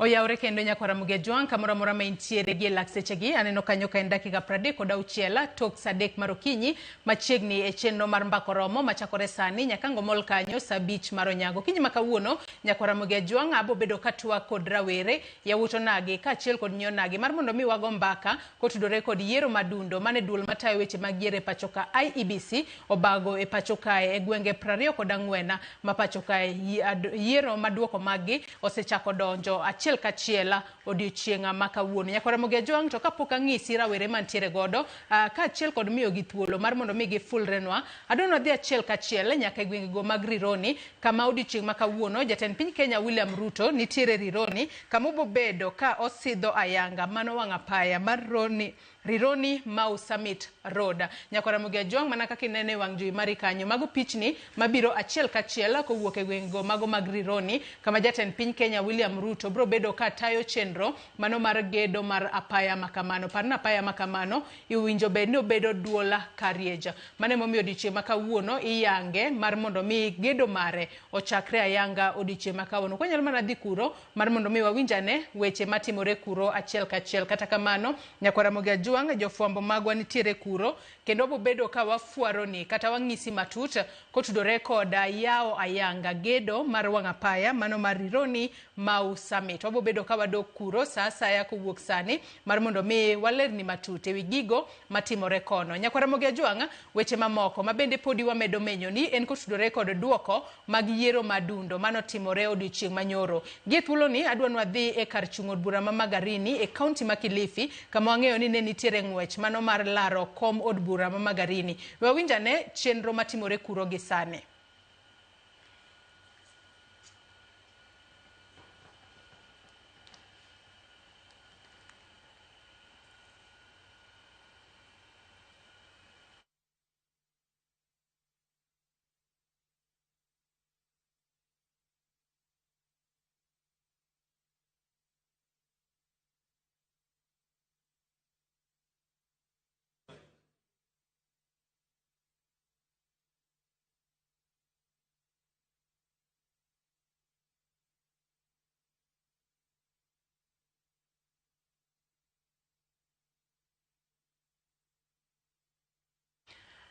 Oyawre kendo nyakwara Mugia Jwang' kamoro amora ma intiere gi e lak sechegi aneno kanyo ka en dakika 36 tok sa 3 mar okinyi machiegni e chenro mar mbako romo machakore sani nyaka ngomol kanyo sa 5 mar onyango. Okinyi ma kawuono nyakwara Mugia Jwang' abo bedo ka twak kod rawere yawuot onagi kaachiel kod nyi onagi mar mondo mi wago mbaka kotudore kod yiero madundo mane duol matayo weche mag yiero e pacho ka IEBC obago e pacho kae e gwenge 24 ma pacho kae. Yiero maduoko maggi osechako donjo achiel kachiel odiochieng' ma kawuono. Nyakwara Ramogi Ajwang' to kapok ang'isi rawere mantiere godo kaachiel kod miyogi thuolo mar mondo mi gifulrenwa, adwa ni wadhi achiel kachiel nyaka e gwengego mag Rironi kama odiochieng' ma kawuono jatend piny Kenya William Ruto nitiere Rironi kama obobedo ka osidho ayanga mano wang' apaya mar Rironi Mau Summit Road. Nyakwar Ramogi Ajwang' mana kaka ineno e wang' jowi mari kanyo, mago pichni mabiro achiel kachiel kowuok e gwengego mago mag Rironi kama jatend piny Kenya William Ruto biro bedo ka tayo chenro mano mar gedo mar apaya makamano. Par ni apaya makamano iwinjo bed ni obedo dual carriage. Mano emomiyo odiochieng' ma kawuono iyange mar mondo mi gedo mare ochakre ayanga odiochieng' ma kawuono. Kwanyalo mana dhi kuro mar mondo mi wawinj ane weche matimore kuro achiel kachiel. Kata kamano, nyakwar Ramogi Ajwang', jofwambo magwa nitiere kuro kendo wabobedo ka wafwaroni kata wang'isi matut kotudore kod yawo ayanga gedo mar wang' apaya mano mar Rironi Mau Summit. Wabobedo ka wadok kuro sa asaya kowuok sani mar mondo mi walerni matut ewi gigo matimore kono. Nyakwar Ramogi Ajwang', weche mamoko ma bende podi wamedo menyoni en kotudore kod duoko mag yiero madundo manotimore odiochieng' manyoro. Gie thuoloni adwa ni wadhi e kar chung' od bura ma Magarini e kaunti ma Kilifi kama wang'eyo ni ne nitiere ng'wech mano mar laro kom od bura ma Magarini. We wawinj ane chenro matimore kuro gi sani.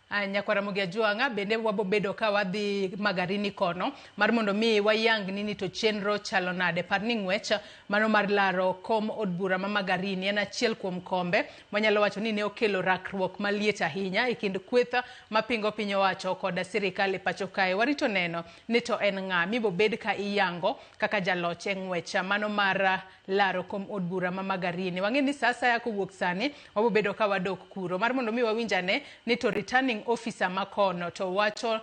Nyakwar Ramogi Ajwang'a bende wabobedo ka wadhi Magarini kono mar mondo mi wayang ni ni to chenro chalo nade. Par ni ng'wech mano mar laro kom od bura ma Magarini en achiel kuom kombe mwanyalo wacho ni ne okelo rakruok maliet ahinya e kind kweth mapingo piny owacho koda sirikal e pacho kae. Warito neno ni to en ng'a mibobed ka iyango kaka jaloch e ng'wech mano mar laro kom od bura ma Magarini. Wang'e ni sa asaya kowuok sani wabobedo ka wadok kuro mar mondo mi wawinj ane ni to returning officer makono to wacho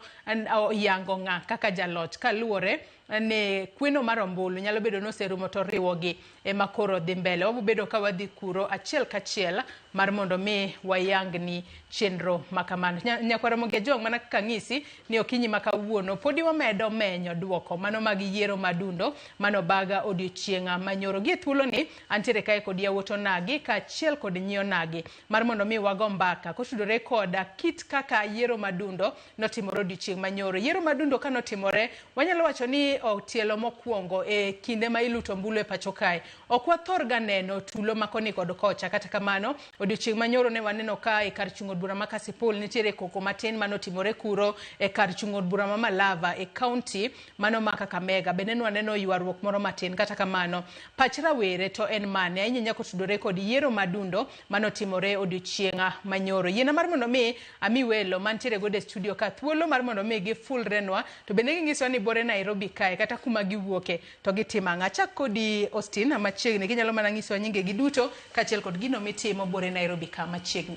yango ng'a kaka jaloch kaluwore ni kweno mar ombulu nyalo bedo ni oserumo to riwogi ema koro dhi mbele. Wabobedo ka wadhi kuro achiel kachiel mar mondo mi wayangni chenro makamano. Nyakwar Ramogi Ajwang' mana kaka ang'isi ni okinyi ma kawuono podi wamedo menyo duoko mano mag yiero madundo mano baga odiochieng' manyoro. Gie thuoloni antiere kae kod yawuot onagi kaachiel kod nyi onagi mar mondo mi wago mbaka kotudore kod kit kaka yiero madundo notimore odiochieng' manyoro. Yiero madundo kanotimore wanyalo wacho ni tielo mokwongo e kinde ma iluto ombulu e pacho kae ok wathor ga neno tulo ma koni kod kocha. Kata kamano odiochieng' manyoro ne waneno ka e kar chung' od bura ma Kasipul nitiere koko matin manotimore kuro, e kar chung' od bura ma Malava e kaunti mano ma Kakamega bende ne waneno ywaruok moro matin. Kata kamano pach rawere to en mane ahinya ahinya kotudore kod yiero madundo manotimore odiochieng' manyoro. Yiena mar mondo mi ami welo mantiere godo e studio ka thuolo mar mondo mi gifulrenwa to bende ginyisowa ni bore Nairobi kae kata kuma giwuoke to gitimo ang'o. Achak kodi Austin machiegni, ginyalo mana nyisowa nyingegi duto kaachiel kod gino mitimo bore Nairobi ka machiegni.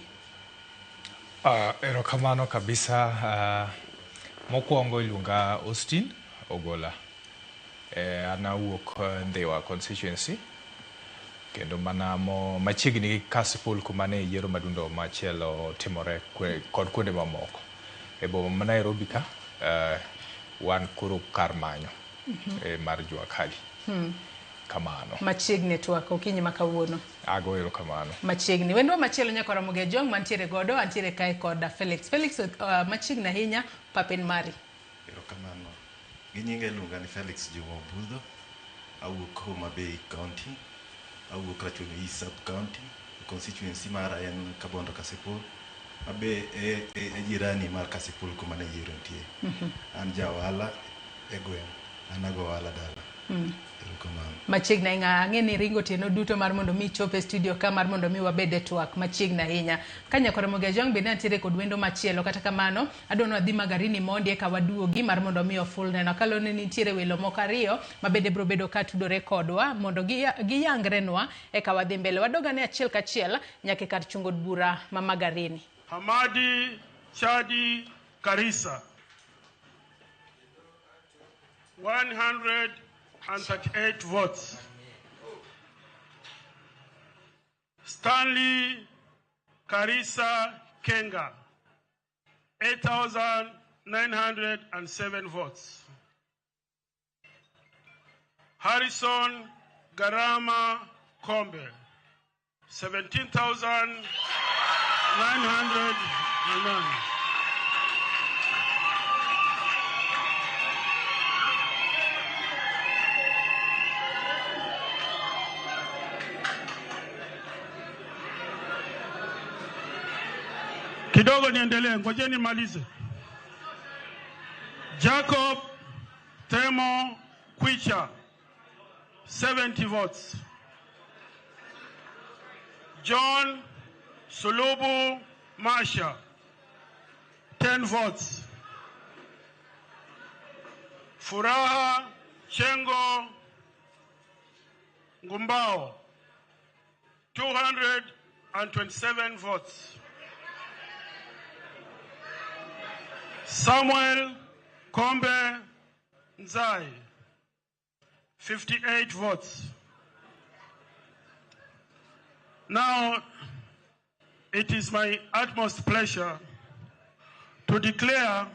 Erokamano kabisa. Mokwongo iluonga Austin Ogola. An awuok Ndhiwa constituency kendo mana machiegni gi Kasipul kuma ne yiero madundo machielo timore kod kuonde mamoko. E boma ma Nairobi ka wan koro kar manyo mar jua kali. Kamano. Machiegni e twak okinyi ma kawuono. Ago erokamano. Machiegni. Wendwa machielo nyaka Ramogi Ajwang' mantiere godo, antiere kae kod Felix. Felix machiegni ahinya, pap en mari. Erokamano. Gi nyinga iluonga ni Felix Juma Obudho. Awuok Homa Bay County, awuok Rachuonyo East Sub County, constituency mara en Kabondo Kasipul, abe e jirani mar Kasipul kuma ne yiero nitie. An ja ohala e gweng', an ago ohala dala. Erokamano. Machiegni ahinya, ang'e ni ringo otieno duto mar mondo mi ichop e studio ka mar mondo mi wabed e twak machiegni ahinya. Ka nyakore Ramogi Ajwang' bende nitiere kod wendo machielo, kata kamano adwa ni wadhi Magarini mondi eka waduogi mar mondo mi oful neno. Akalo ni nitiere welo moko ariyo ma bende biro bedo ka tudore kodwa mondo giyangrenwa eka wadhi mbele. Wadog ane achiel kachiel nyaka e kar chungo od bura ma Magarini. Hamadi Chadi Karisa, 138 votes. Stanley Karisa Kenga, 8,907 votes. Harrison Garama Kombe, 17,909. Kidogo niendelee, ngojeni nimalize. Jacob Temo Kwicha, 70 votes. John Sulubu Masha, 10 votes. Furaha Chengo Ngumbao, 227 votes. Samuel Kombe Nzai, 58 votes. Now, it is my utmost pleasure to declare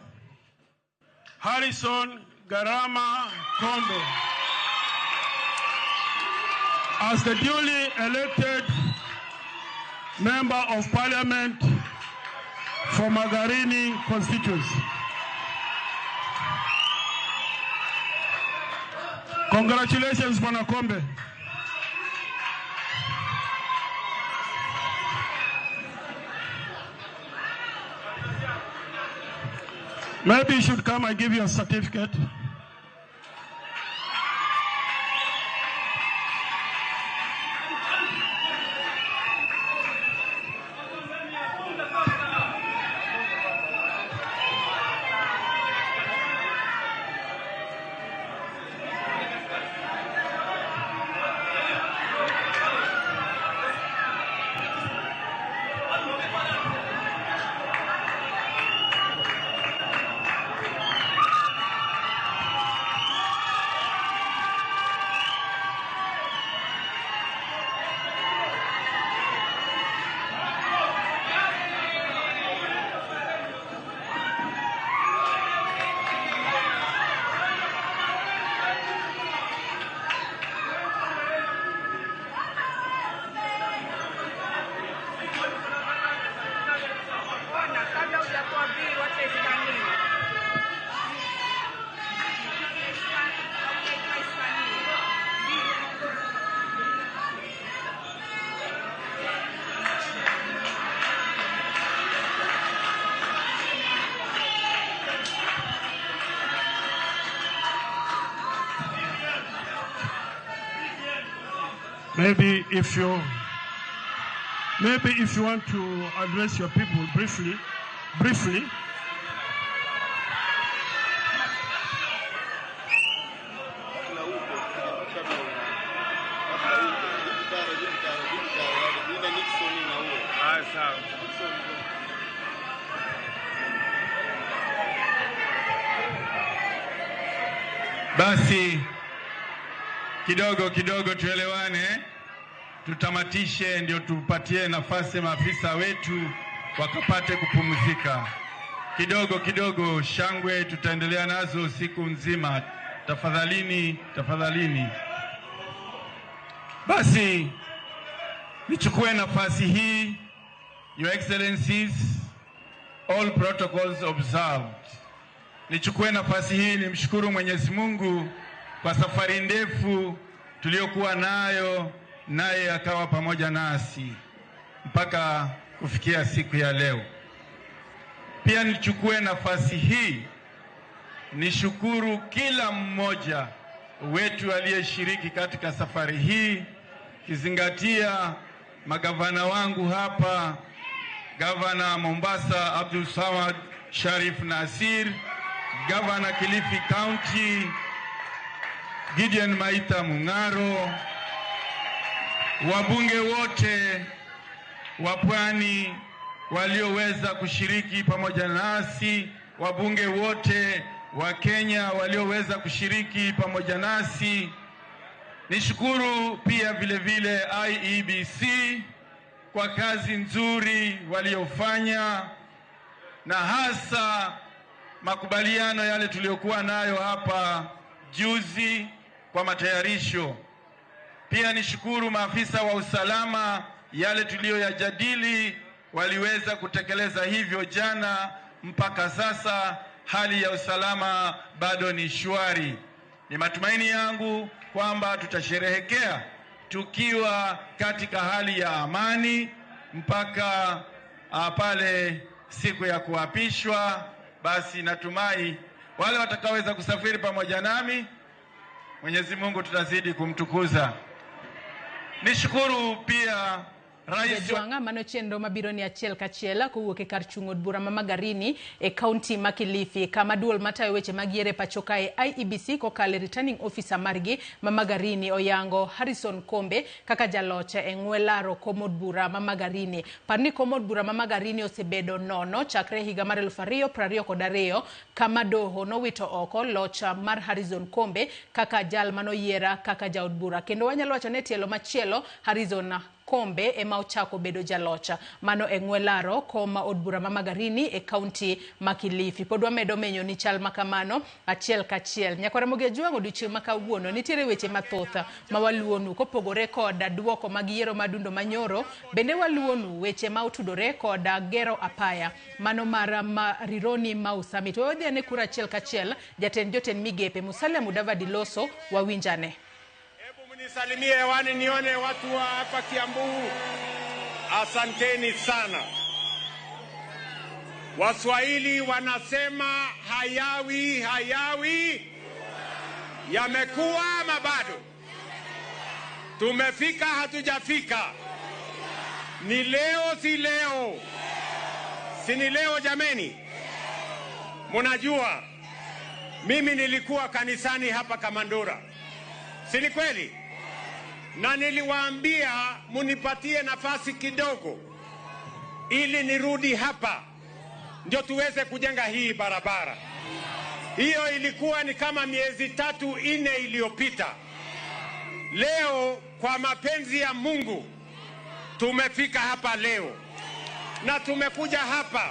Harrison Garama Kombe as the duly elected Member of Parliament for Magarini constituency. Congratulations, Bwana Kombe. Maybe you should come and give you a certificate. Maybe if you want to address your people briefly. Basi kidogo kidogo tuelewane, tutamatishe ndio tupatie nafasi maafisa wetu wakapate kupumzika. Kidogo kidogo shangwe tutaendelea nazo siku nzima. Tafadhalini, tafadhalini. Basi nichukue nafasi hii, Your Excellencies, all protocols observed. Nichukue nafasi hii nimshukuru Mwenyezi Mungu kwa safari ndefu tuliyokuwa nayo, naye akawa pamoja nasi mpaka kufikia siku ya leo. Pia nichukue nafasi hii nishukuru kila mmoja wetu aliyeshiriki katika safari hii, kizingatia magavana wangu hapa, Gavana Mombasa Abdul Samad Sharif Nasir, Gavana Kilifi County Gideon Maitha Mung'aro, wabunge wote wa Pwani walioweza kushiriki pamoja nasi, wabunge wote wa Kenya walioweza kushiriki pamoja nasi. Nishukuru pia vile vile IEBC kwa kazi nzuri waliofanya, na hasa makubaliano yale tuliyokuwa nayo hapa juzi kwa matayarisho. Pia nishukuru maafisa wa usalama, yale tuliyoyajadili waliweza kutekeleza hivyo jana. Mpaka sasa hali ya usalama bado ni shwari. Ni matumaini yangu kwamba tutasherehekea tukiwa katika hali ya amani mpaka pale siku ya kuapishwa. Basi natumai wale watakaoweza kusafiri pamoja nami, Mwenyezi Mungu tutazidi kumtukuza. Nishukuru pia Rais Jwanga mano chenro mabiro ni achiel kachiel kowuok e kar chung' od bura ma Magarini e kaunti ma Kilifi, kama duol matayo weche mag yiero e pacho kae IEBC kokalo e returning officer margi ma Magarini oyango Harrison Kombe kaka jaloch e ng'we laro kom od bura ma Magarini. Par ni kom od bura ma Magarini osebedo nono chakre higa mar 2022 kama doho nowito oko loch mar Harrison Kombe kaka jal manoyiera kaka jaod bura. Kendo wanyalo wacho ni tielo machielo Harrison Kombe ema ochako bedo jalocha mano e ng'we laro kom od bura ma Magarini e kaunti ma Kilifi. Pod wamedo menyo ni chal makamano achiel kachiel. Nyakwara Ramogi Ajwang', odiochieng' ma kawuono nitiere weche mathoth ma waluonu kopogore kod duoko mag yiero madundo manyoro. Bende waluonu weche ma otudore kod gero apaya mano mar Rironi Mau Summit. Wadhi ane kura achiel kachiel jatend jotend migepe Musalia Mudavadi loso wawinjane. Nisalimie hewani nione watu wa hapa Kiambu. Asanteni sana. Waswahili wanasema hayawi hayawi yamekuwa ama bado? Tumefika hatujafika? Ni leo si leo? Si ni leo jameni? Munajua mimi nilikuwa kanisani hapa Kamandura, si ni kweli? Na niliwaambia munipatie nafasi kidogo ili nirudi hapa ndio tuweze kujenga hii barabara. Hiyo ilikuwa ni kama miezi 3-4 iliyopita. Leo kwa mapenzi ya Mungu tumefika hapa leo, na tumekuja hapa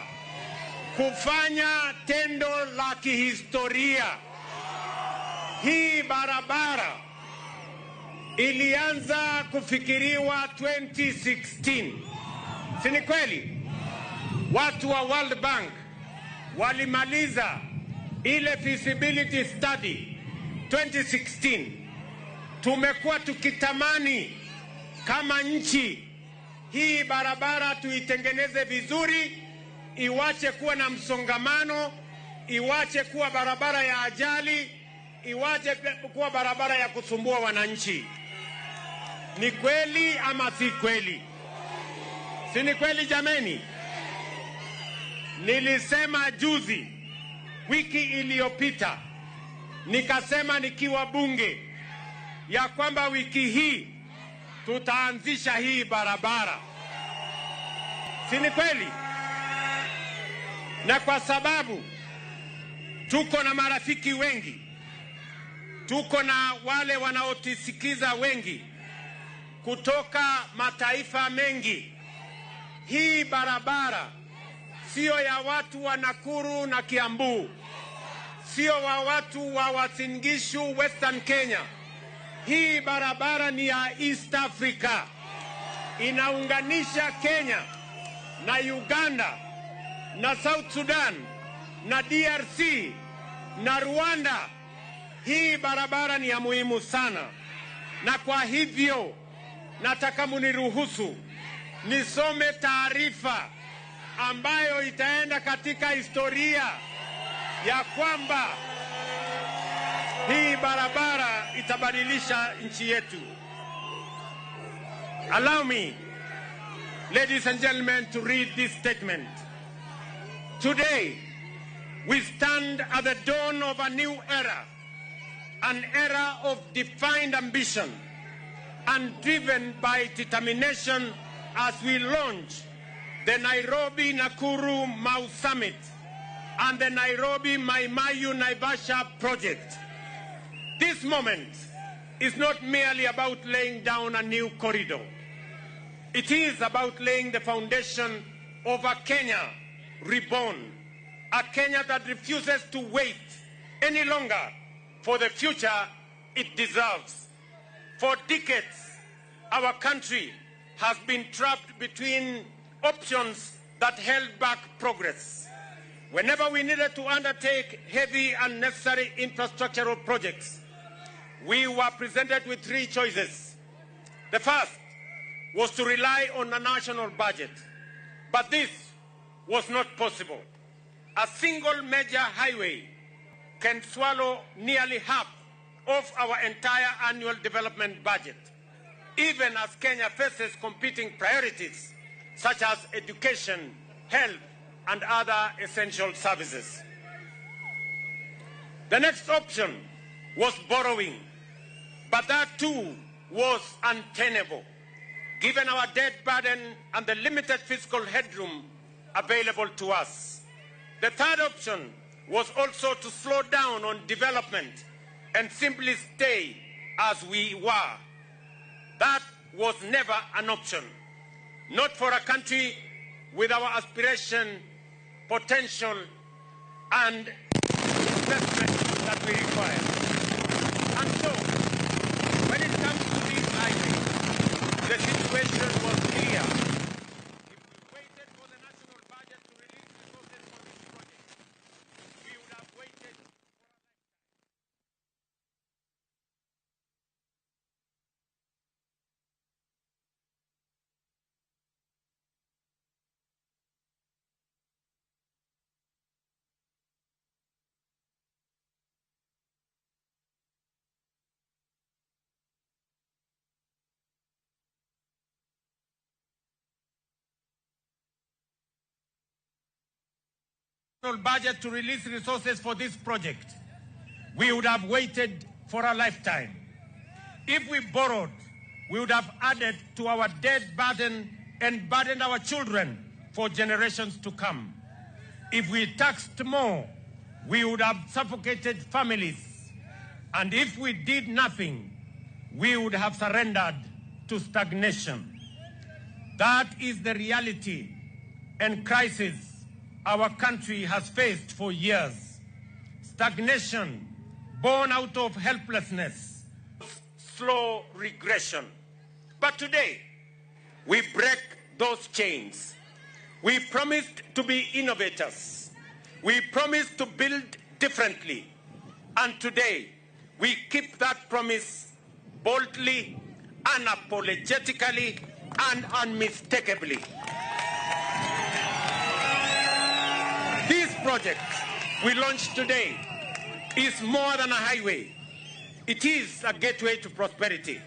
kufanya tendo la kihistoria. Hii barabara ilianza kufikiriwa 2016. Si ni kweli? Watu wa World Bank walimaliza ile feasibility study 2016. Tumekuwa tukitamani kama nchi hii barabara tuitengeneze vizuri, iwache kuwa na msongamano, iwache kuwa barabara ya ajali, iwache kuwa barabara ya kusumbua wananchi. Ni kweli ama si kweli? Si ni kweli jameni? Nilisema juzi, wiki iliyopita, nikasema nikiwa bunge ya kwamba wiki hii tutaanzisha hii barabara. Si ni kweli? Na kwa sababu tuko na marafiki wengi, tuko na wale wanaotisikiza wengi kutoka mataifa mengi, hii barabara sio ya watu wa Nakuru na Kiambu, sio wa watu wa Uasin Gishu, Western Kenya. Hii barabara ni ya East Africa. Inaunganisha Kenya na Uganda na South Sudan na DRC na Rwanda. Hii barabara ni ya muhimu sana, Na kwa hivyo nataka muniruhusu nisome taarifa ambayo itaenda katika historia ya kwamba hii barabara itabadilisha nchi yetu. Allow me, ladies and gentlemen, to read this statement. Today, we stand at the dawn of a new era, an era of defined ambition and driven by determination as we launch the Nairobi Nakuru Mau Summit and the Nairobi Mai Mahiu Naivasha project. This moment is not merely about laying down a new corridor. It is about laying the foundation of a Kenya reborn, a Kenya that refuses to wait any longer for the future it deserves. For decades, our country has been trapped between options that held back progress. Whenever we needed to undertake heavy and necessary infrastructural projects, we were presented with three choices. The first was to rely on a national budget, but this was not possible. A single major highway can swallow nearly half of our entire annual development budget, even as Kenya faces competing priorities such as education, health, and other essential services. The next option was borrowing, but that too was untenable, given our debt burden and the limited fiscal headroom available to us. The third option was also to slow down on development and simply stay as we were. That was never an option, not for a country with our aspiration, potential, and investment that we require. And so, when it comes to these highways, the situation was clear. If we waited for the national budget to release resources for this project, we would have waited. Budget to release resources for this project, we would have waited for a lifetime. If we borrowed, we would have added to our debt burden and burdened our children for generations to come. If we taxed more, we would have suffocated families. And if we did nothing, we would have surrendered to stagnation. That is the reality and crisis our country has faced for years. Stagnation born out of helplessness, slow regression. But today, we break those chains. We promised to be innovators. We promised to build differently. And today, we keep that promise boldly, unapologetically, and unmistakably. This project we launched today is more than a highway. It is a gateway to prosperity,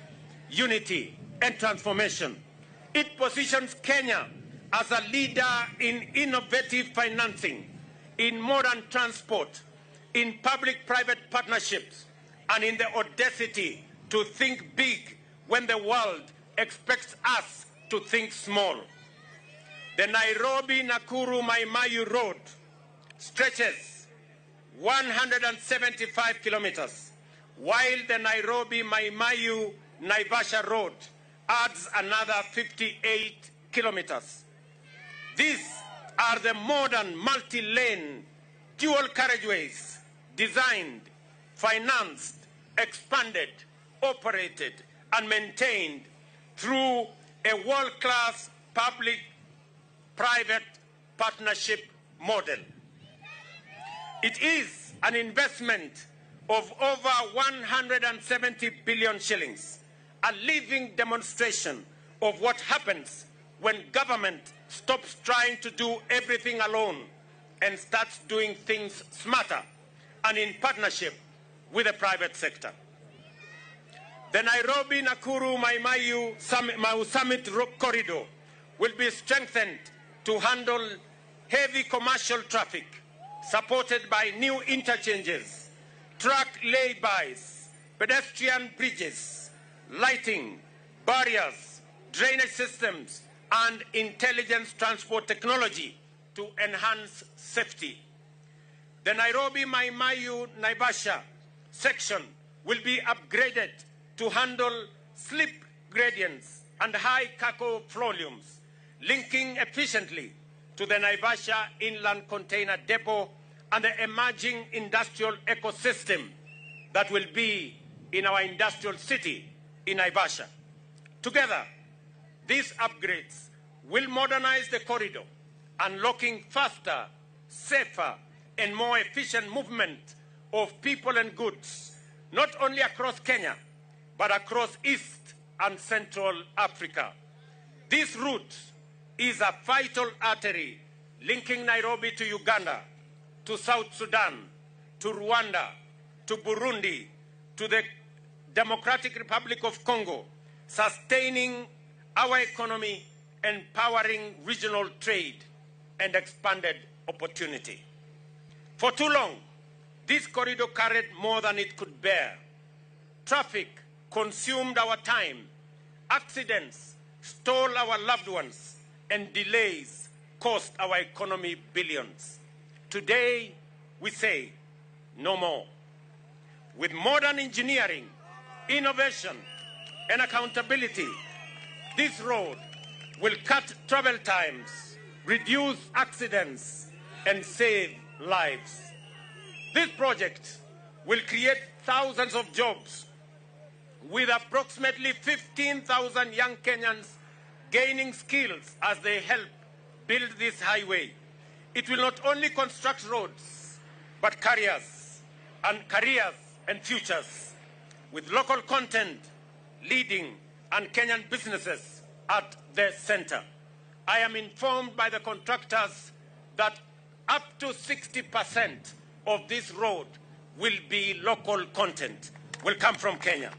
unity, and transformation. It positions Kenya as a leader in innovative financing, in modern transport, in public-private partnerships, and in the audacity to think big when the world expects us to think small. The Nairobi-Nakuru-Mai Mahiu Road stretches 175 kilometers, while the Nairobi-Mai Mahiu-Naivasha Road adds another 58 kilometers. These are the modern multi-lane dual carriageways designed, financed, expanded, operated, and maintained through a world-class public-private partnership model. It is an investment of over 170 billion shillings a living demonstration of what happens when government stops trying to do everything alone and starts doing things smarter and in partnership with the private sector. The Nairobi Nakuru Mai Mahiu Summit Corridor will be strengthened to handle heavy commercial traffic, supported by new interchanges, truck laybys, pedestrian bridges, lighting, barriers, drainage systems, and intelligence transport technology to enhance safety. The Nairobi Mai Mahiu Naivasha section will be upgraded to handle slip gradients and high cargo volumes, linking efficiently to the Naivasha Inland Container Depot and the emerging industrial ecosystem that will be in our industrial city in Naivasha. Together, these upgrades will modernize the corridor, unlocking faster, safer, and more efficient movement of people and goods, not only across Kenya, but across East and Central Africa. This route is a vital artery linking Nairobi to Uganda, to South Sudan, to Rwanda, to Burundi, to the Democratic Republic of Congo, sustaining our economy and powering regional trade and expanded opportunity. For too long, this corridor carried more than it could bear. Traffic consumed our time, accidents stole our loved ones, and delays cost our economy billions. Today, we say no more. With modern engineering, innovation, and accountability, this road will cut travel times, reduce accidents, and save lives. This project will create thousands of jobs, with approximately 15,000 young Kenyans gaining skills as they help build this highway. It will not only construct roads, but careers and futures, with local content leading and Kenyan businesses at the center. I am informed by the contractors that up to 60% of this road will be local content, will come from Kenya.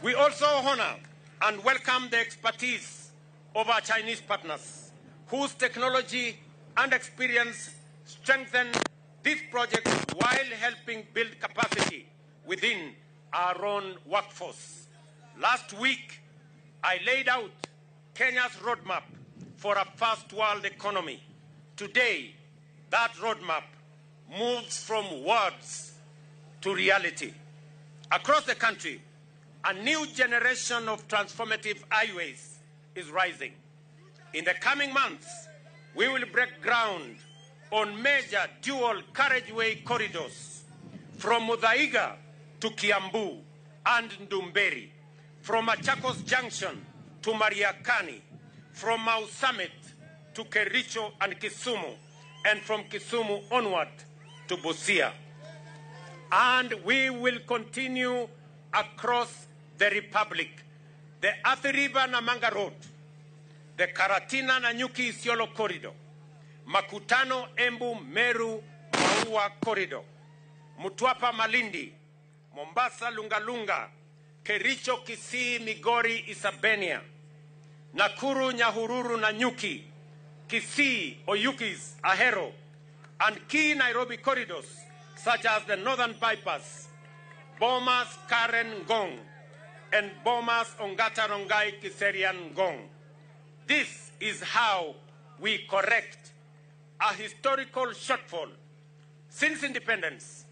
We also honor and welcome the expertise of our Chinese partners, whose technology and experience strengthen this project while helping build capacity within our own workforce. Last week, I laid out Kenya's roadmap for a first world economy. Today, that roadmap moves from words to reality. Across the country, a new generation of transformative highways is rising. In the coming months, we will break ground on major dual carriageway corridors from Muthaiga to Kiambu and Ndumberi, from Machakos Junction to Mariakani, from Mau Summit to Kericho and Kisumu, and from Kisumu onward to Busia. And we will continue across the Republic. The Athi River Namanga Road, the Karatina Nanyuki Isiolo Corridor, Makutano Embu Meru Maua Corridor, Mtwapa Malindi, Mombasa Lungalunga, Kericho Kisii Migori Isabenia, Nakuru Nyahururu Nanyuki, Kisii Oyugis Ahero, and key Nairobi corridors such as the Northern Bypass, Bomas Karen Ngong, and Bomas Ongata Rongai Kiserian Ngong. This is how we correct a historical shortfall. Since independence,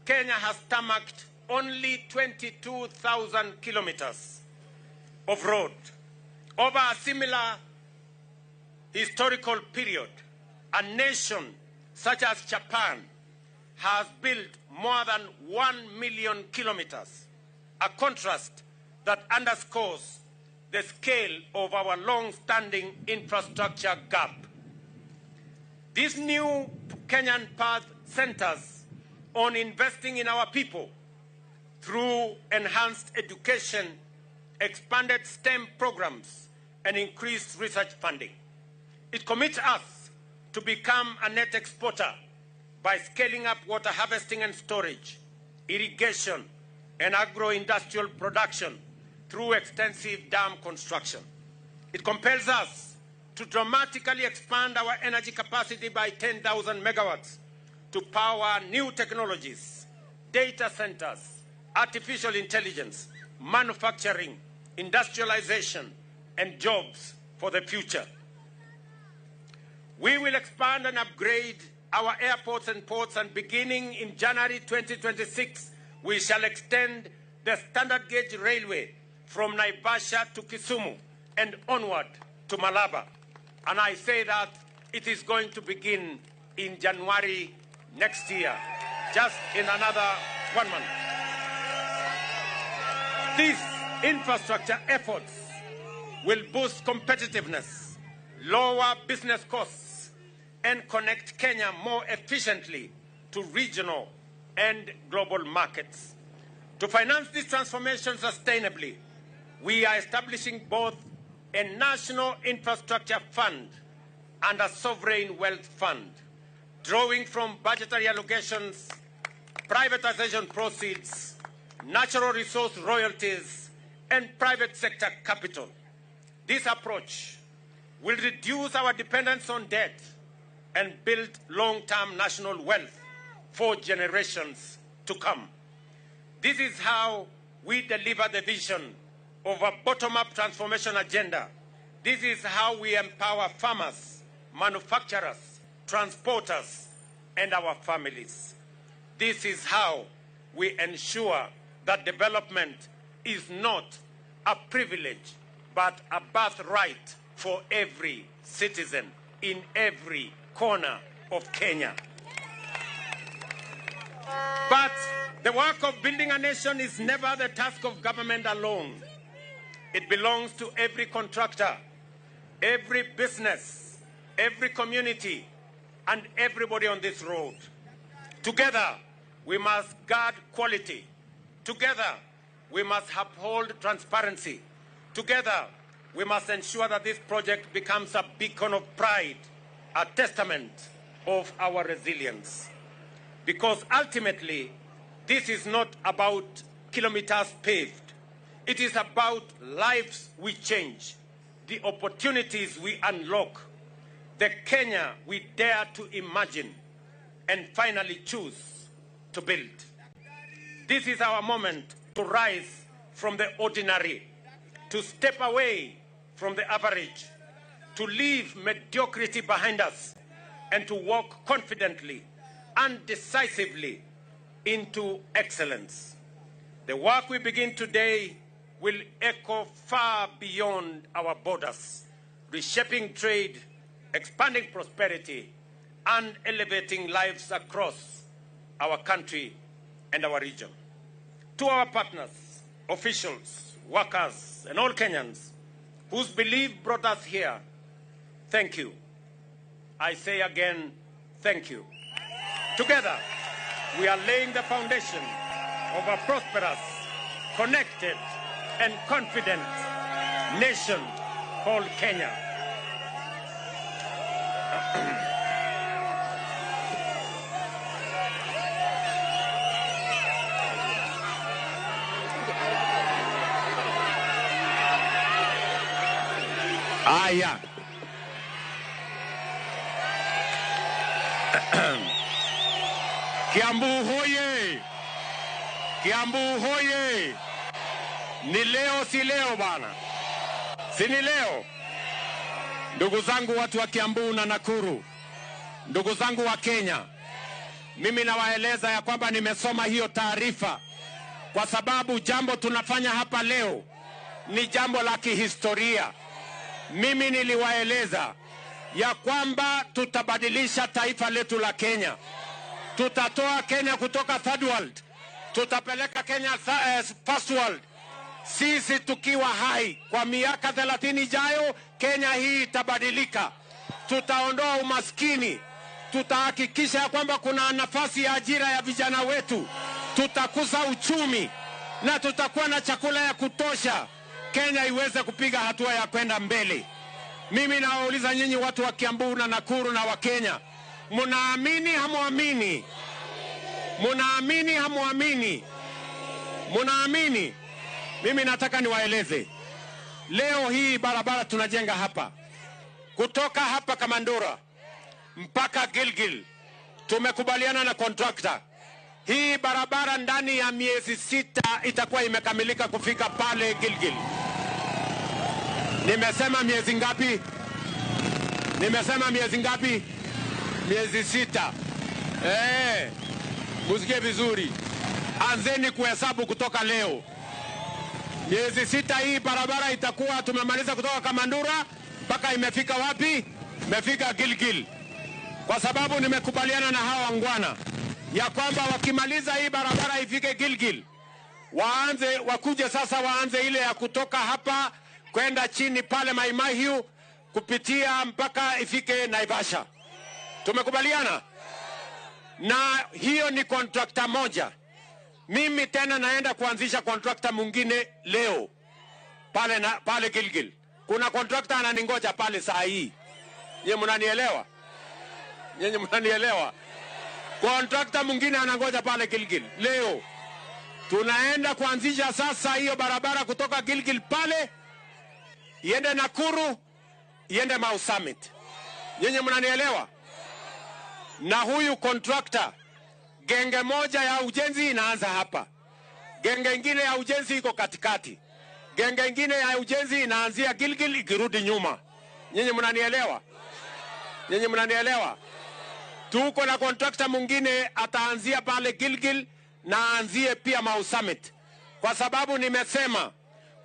Kenya has tarmacked only 22,000 kilometers of road. Over a similar historical period, a nation such as Japan has built more than 1 million kilometers, a contrast that underscores the scale of our long-standing infrastructure gap. This new Kenyan path centers on investing in our people through enhanced education expanded STEM programs, and increased research funding. It commits us to become a net exporter by scaling up water harvesting and storage, irrigation, and agro-industrial production through extensive dam construction. It compels us to dramatically expand our energy capacity by 10,000 megawatts to power new technologies, data centers, artificial intelligence, manufacturing, industrialization, and jobs for the future. We will expand and upgrade our airports and ports, and beginning in January 2026, we shall extend the standard gauge railway from Naivasha to Kisumu and onward to Malaba. And I say that it is going to begin in January next year, just in another 1 month. These infrastructure efforts will boost competitiveness, lower business costs, and connect Kenya more efficiently to regional and global markets. To finance this transformation sustainably, we are establishing both a national infrastructure fund and a sovereign wealth fund, drawing from budgetary allocations, privatization proceeds, natural resource royalties, and private sector capital. This approach will reduce our dependence on debt and build long-term national wealth for generations to come. This is how we deliver the vision of a bottom-up transformation agenda. This is how we empower farmers, manufacturers, transporters, and our families. This is how we ensure that development is not a privilege, but a birthright for every citizen in every corner of Kenya. But the work of building a nation is never the task of government alone. It belongs to every contractor, every business, every community, and everybody on this road. Together, we must guard quality. Together, we must uphold transparency. Together, we must ensure that this project becomes a beacon of pride, a testament of our resilience. Because ultimately, this is not about kilometers paved. It is about lives we change, the opportunities we unlock, the Kenya we dare to imagine and finally choose to build. This is our moment to rise from the ordinary, to step away from the average, to leave mediocrity behind us, and to walk confidently and decisively into excellence. The work we begin today will echo far beyond our borders, reshaping trade, expanding prosperity, and elevating lives across our country and our region. To our partners, officials, workers, and all Kenyans whose belief brought us here, thank you. I say again, thank you. Together, we are laying the foundation of a prosperous, connected, and confident nation called Kenya. Aya. Kiambu hoye! Kiambu hoye! Ni leo si leo bana? Si ni leo? Ndugu zangu watu wa Kiambu na Nakuru, ndugu zangu wa Kenya, mimi nawaeleza ya kwamba nimesoma hiyo taarifa kwa sababu jambo tunafanya hapa leo ni jambo la kihistoria. Mimi niliwaeleza ya kwamba tutabadilisha taifa letu la Kenya. Tutatoa Kenya kutoka third world, tutapeleka Kenya first world. Sisi tukiwa hai kwa miaka 30 ijayo, Kenya hii itabadilika. Tutaondoa umaskini, tutahakikisha kwamba kuna nafasi ya ajira ya vijana wetu, tutakuza uchumi na tutakuwa na chakula ya kutosha. Kenya iweze kupiga hatua ya kwenda mbele. Mimi nawauliza nyinyi watu wa Kiambu na Nakuru na wa Kenya, munaamini hamuamini? Munaamini hamuamini? Munaamini? Mimi nataka niwaeleze. Leo hii barabara tunajenga hapa, kutoka hapa Kamandura mpaka Gilgil, tumekubaliana na contractor. Hii barabara ndani ya miezi 6 itakuwa imekamilika kufika pale Gilgil. Nimesema miezi ngapi? Nimesema miezi ngapi? Miezi 6. Musikie vizuri. Anzeni kuhesabu kutoka leo. Miezi 6 hii barabara itakuwa tumemaliza kutoka Kamandura mpaka imefika wapi? Imefika Gilgil. Kwa sababu nimekubaliana na hawa wangwana ya kwamba wakimaliza hii barabara ifike Gilgil, waanze wakuje sasa waanze ile ya kutoka hapa kwenda chini pale Maimahiu kupitia mpaka ifike Naivasha. Tumekubaliana? Na hiyo ni contractor moja. Mimi tena naenda kuanzisha contractor mwingine leo pale na pale Gilgil. Kuna contractor ananingoja pale saa hii. Nyinyi mnanielewa? Nyinyi mnanielewa? Contractor mwingine anangoja pale Gilgil leo. Tunaenda kuanzisha sasa hiyo barabara kutoka Gilgil pale iende Nakuru, iende Mau Summit. Nyinyi mnanielewa? Na huyu contractor, genge moja ya ujenzi inaanza hapa, genge ingine ya ujenzi iko katikati, genge ingine ya ujenzi inaanzia Gilgil ikirudi nyuma. Nyinyi mnanielewa? Nyinyi mnanielewa? Tuko na contractor mwingine ataanzia pale Gilgil na aanzie pia Mau Summit. Kwa sababu nimesema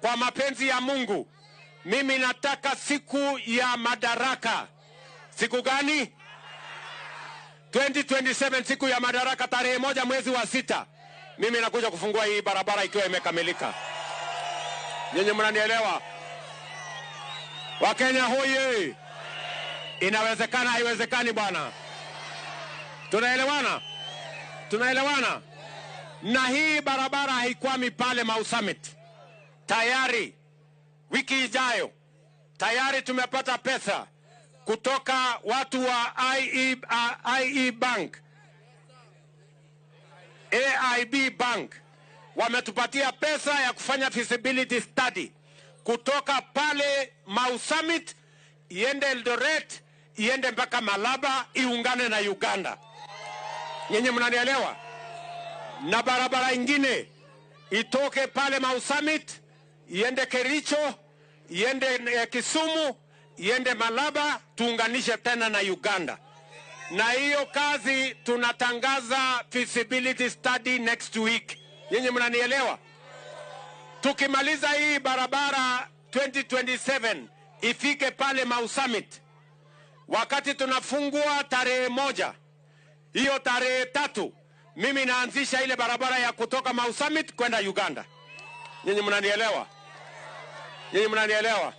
kwa mapenzi ya Mungu, mimi nataka siku ya madaraka. Siku gani? 2027, siku ya madaraka, tarehe 1 mwezi wa 6. Mimi nakuja kufungua hii barabara ikiwa imekamilika. Nyinyi mnanielewa? Wakenya hoye! Inawezekana, haiwezekani bwana? Tunaelewana? Tunaelewana? Na hii barabara haikwami pale Mau Summit. Tayari wiki ijayo tayari tumepata pesa kutoka watu wa IE Bank, AIB Bank. Wametupatia pesa ya kufanya feasibility study kutoka pale Mau Summit iende Eldoret, iende mpaka Malaba, iungane na Uganda. Nyinyi mnanielewa? Na barabara ingine itoke pale Mau Summit iende Kericho, iende Kisumu, iende Malaba, tuunganishe tena na Uganda. Na hiyo kazi tunatangaza feasibility study next week. Nyinyi mnanielewa? Tukimaliza hii barabara 2027 ifike pale Mau Summit, wakati tunafungua tarehe 1, hiyo tarehe 3 mimi naanzisha ile barabara ya kutoka Mau Summit kwenda Uganda. Nyinyi mnanielewa? Nyinyi mnanielewa?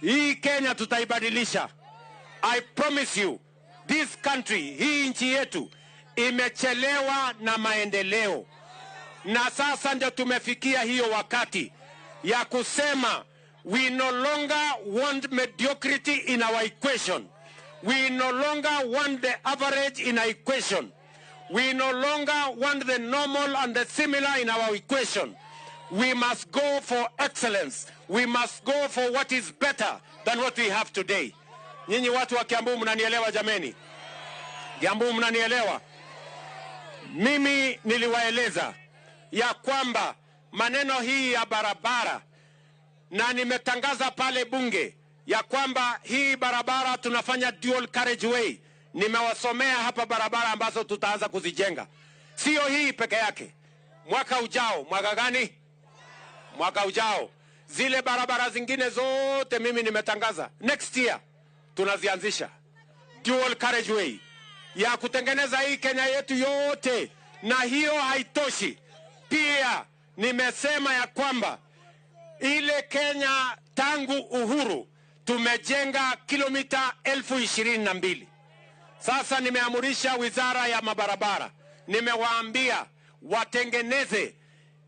Hii Kenya tutaibadilisha. I promise you, this country, hii nchi yetu imechelewa na maendeleo. Na sasa ndio tumefikia hiyo wakati ya kusema we no longer want mediocrity in our equation. We no longer want the average in our equation. We no longer want the normal and the similar in our equation. We must go for excellence. We must go for what is better than what we have today. Nyinyi watu wa Kiambu mnanielewa jameni? Kiambu mnanielewa? Mimi niliwaeleza ya kwamba maneno hii ya barabara, na nimetangaza pale bunge ya kwamba hii barabara tunafanya dual carriageway. Nimewasomea hapa barabara ambazo tutaanza kuzijenga. Sio hii peke yake. Mwaka ujao, mwaka gani? Mwaka ujao. Zile barabara zingine zote mimi nimetangaza. Next year tunazianzisha dual carriageway ya kutengeneza hii Kenya yetu yote. Na hiyo haitoshi. Pia nimesema ya kwamba ile Kenya tangu uhuru tumejenga kilomita 22,000. Sasa nimeamurisha wizara ya mabarabara, nimewaambia watengeneze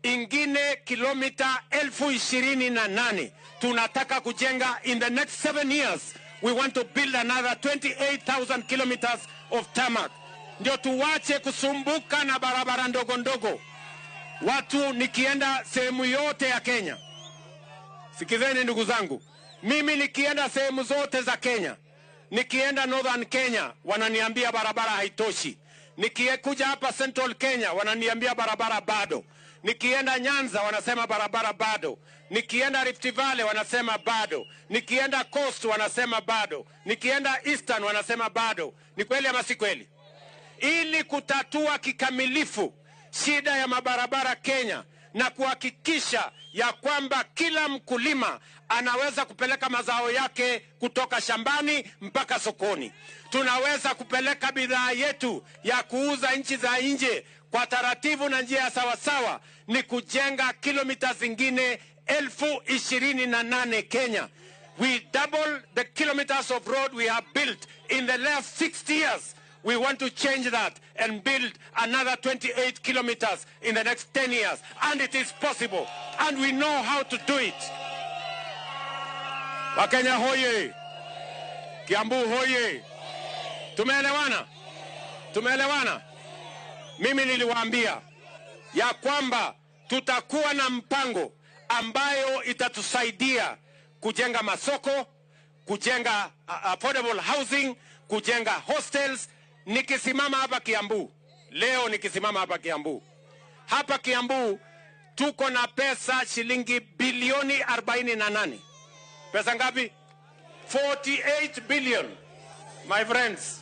ingine kilomita 28,000 tunataka kujenga in the next 7 years. We want to build another 28,000 kilometers of tarmac, ndio tuwache kusumbuka na barabara ndogo ndogo. Watu, nikienda sehemu yote ya Kenya, sikizeni ndugu zangu, mimi nikienda sehemu zote za Kenya, nikienda Northern Kenya wananiambia barabara haitoshi, nikikuja hapa Central Kenya wananiambia barabara bado, nikienda Nyanza wanasema barabara bado, nikienda Rift Valley wanasema bado, nikienda Coast wanasema bado, nikienda Eastern wanasema bado. Ni kweli ama si kweli? Ili kutatua kikamilifu shida ya mabarabara Kenya na kuhakikisha ya kwamba kila mkulima anaweza kupeleka mazao yake kutoka shambani mpaka sokoni, tunaweza kupeleka bidhaa yetu ya kuuza nchi za nje kwa taratibu na njia sawasawa, ni kujenga kilomita zingine 28,000 Kenya. We double the kilometers of road we have built in the last 60 years. We want to change that and build another 28 kilometers in the next 10 years. And it is possible. And we know how to do it. Wakenya hoye. Kiambu hoye. Tumeelewana? Tumeelewana? Mimi niliwaambia ya kwamba tutakuwa na mpango ambayo itatusaidia kujenga masoko, kujenga affordable housing, kujenga hostels. Nikisimama hapa Kiambu leo, nikisimama hapa Kiambu, hapa Kiambu tuko na pesa shilingi bilioni 48. Pesa ngapi? 48 billion, my friends.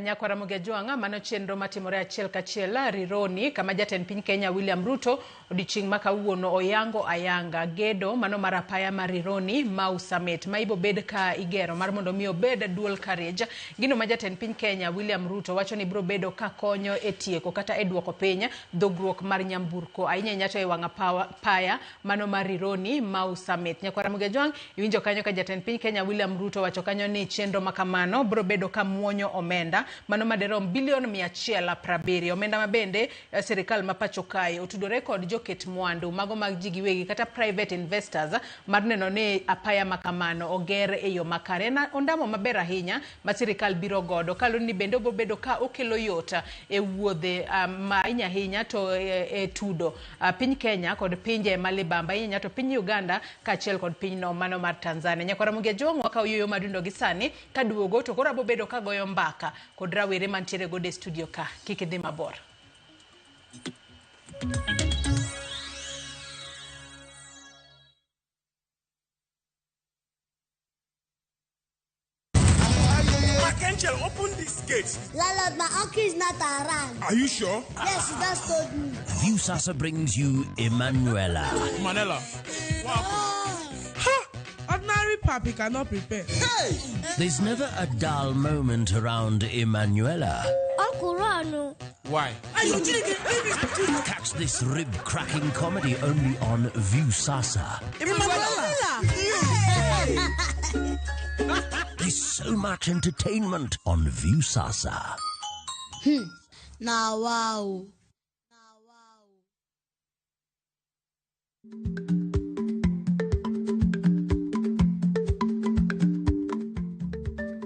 Nyakwara Ramogi Ajwang', mano chenro matimore achiel kachiel Rironi kama jatend piny Kenya William Ruto odiochieng' ma kawuono oyango ayanga gedo mano mar apaya mar Rironi Mau Summit ma ibo bed ka igero mar mondo mi obed dual carriage. Gino ma jatend piny Kenya William Ruto wacho ni biro bedo ka konyo e tieko kata e duoko piny dhogruok mar nyamburko ahinya ahinya to e wang' apaya mano mar Rironi Mau Summit. Nyakwara Ramogi Ajwang', iwinjo kanyo ka jatend piny Kenya William Ruto wacho kanyo ni chenro ma kamano biro bedo ka muonyo omenda mano maderom bilion 170, omenda mabende sirikal ma pacho kae otudore kod joket mwandu mago mag ji giwegi kata private investors mar neno ni apaya makamano oger e yo makare. En ondamo maber ahinya ma sirikal biro godo kaluwore ni bende obiro bedo ka okelo yot e wuodhe ma ahinya ahinya to e tudo piny Kenya kod pinje ma libamba, ahinya to piny Uganda kaachiel kod pinyno mano mar Tanzania. Nyakwara Ramogi Ajwang', wakawo yueyo madundo gi sani kaduogo to koro abobedo ka goyo mbaka kod rawere mantiere godo e studio ka, kik idhi mabor. Angel, open this gate. Landlord, my uncle is not around. Are you sure? Yes, he just told me. Viusasa brings you Emanuela. Manela. Wow. Ha! Ordinary papi cannot prepare. Hey! There's never a dull moment around Emanuela. Uncle Rano. Why? Catch this rib-cracking comedy only on Viusasa. Emanuela! There's so much entertainment on Viusasa. Now, wow.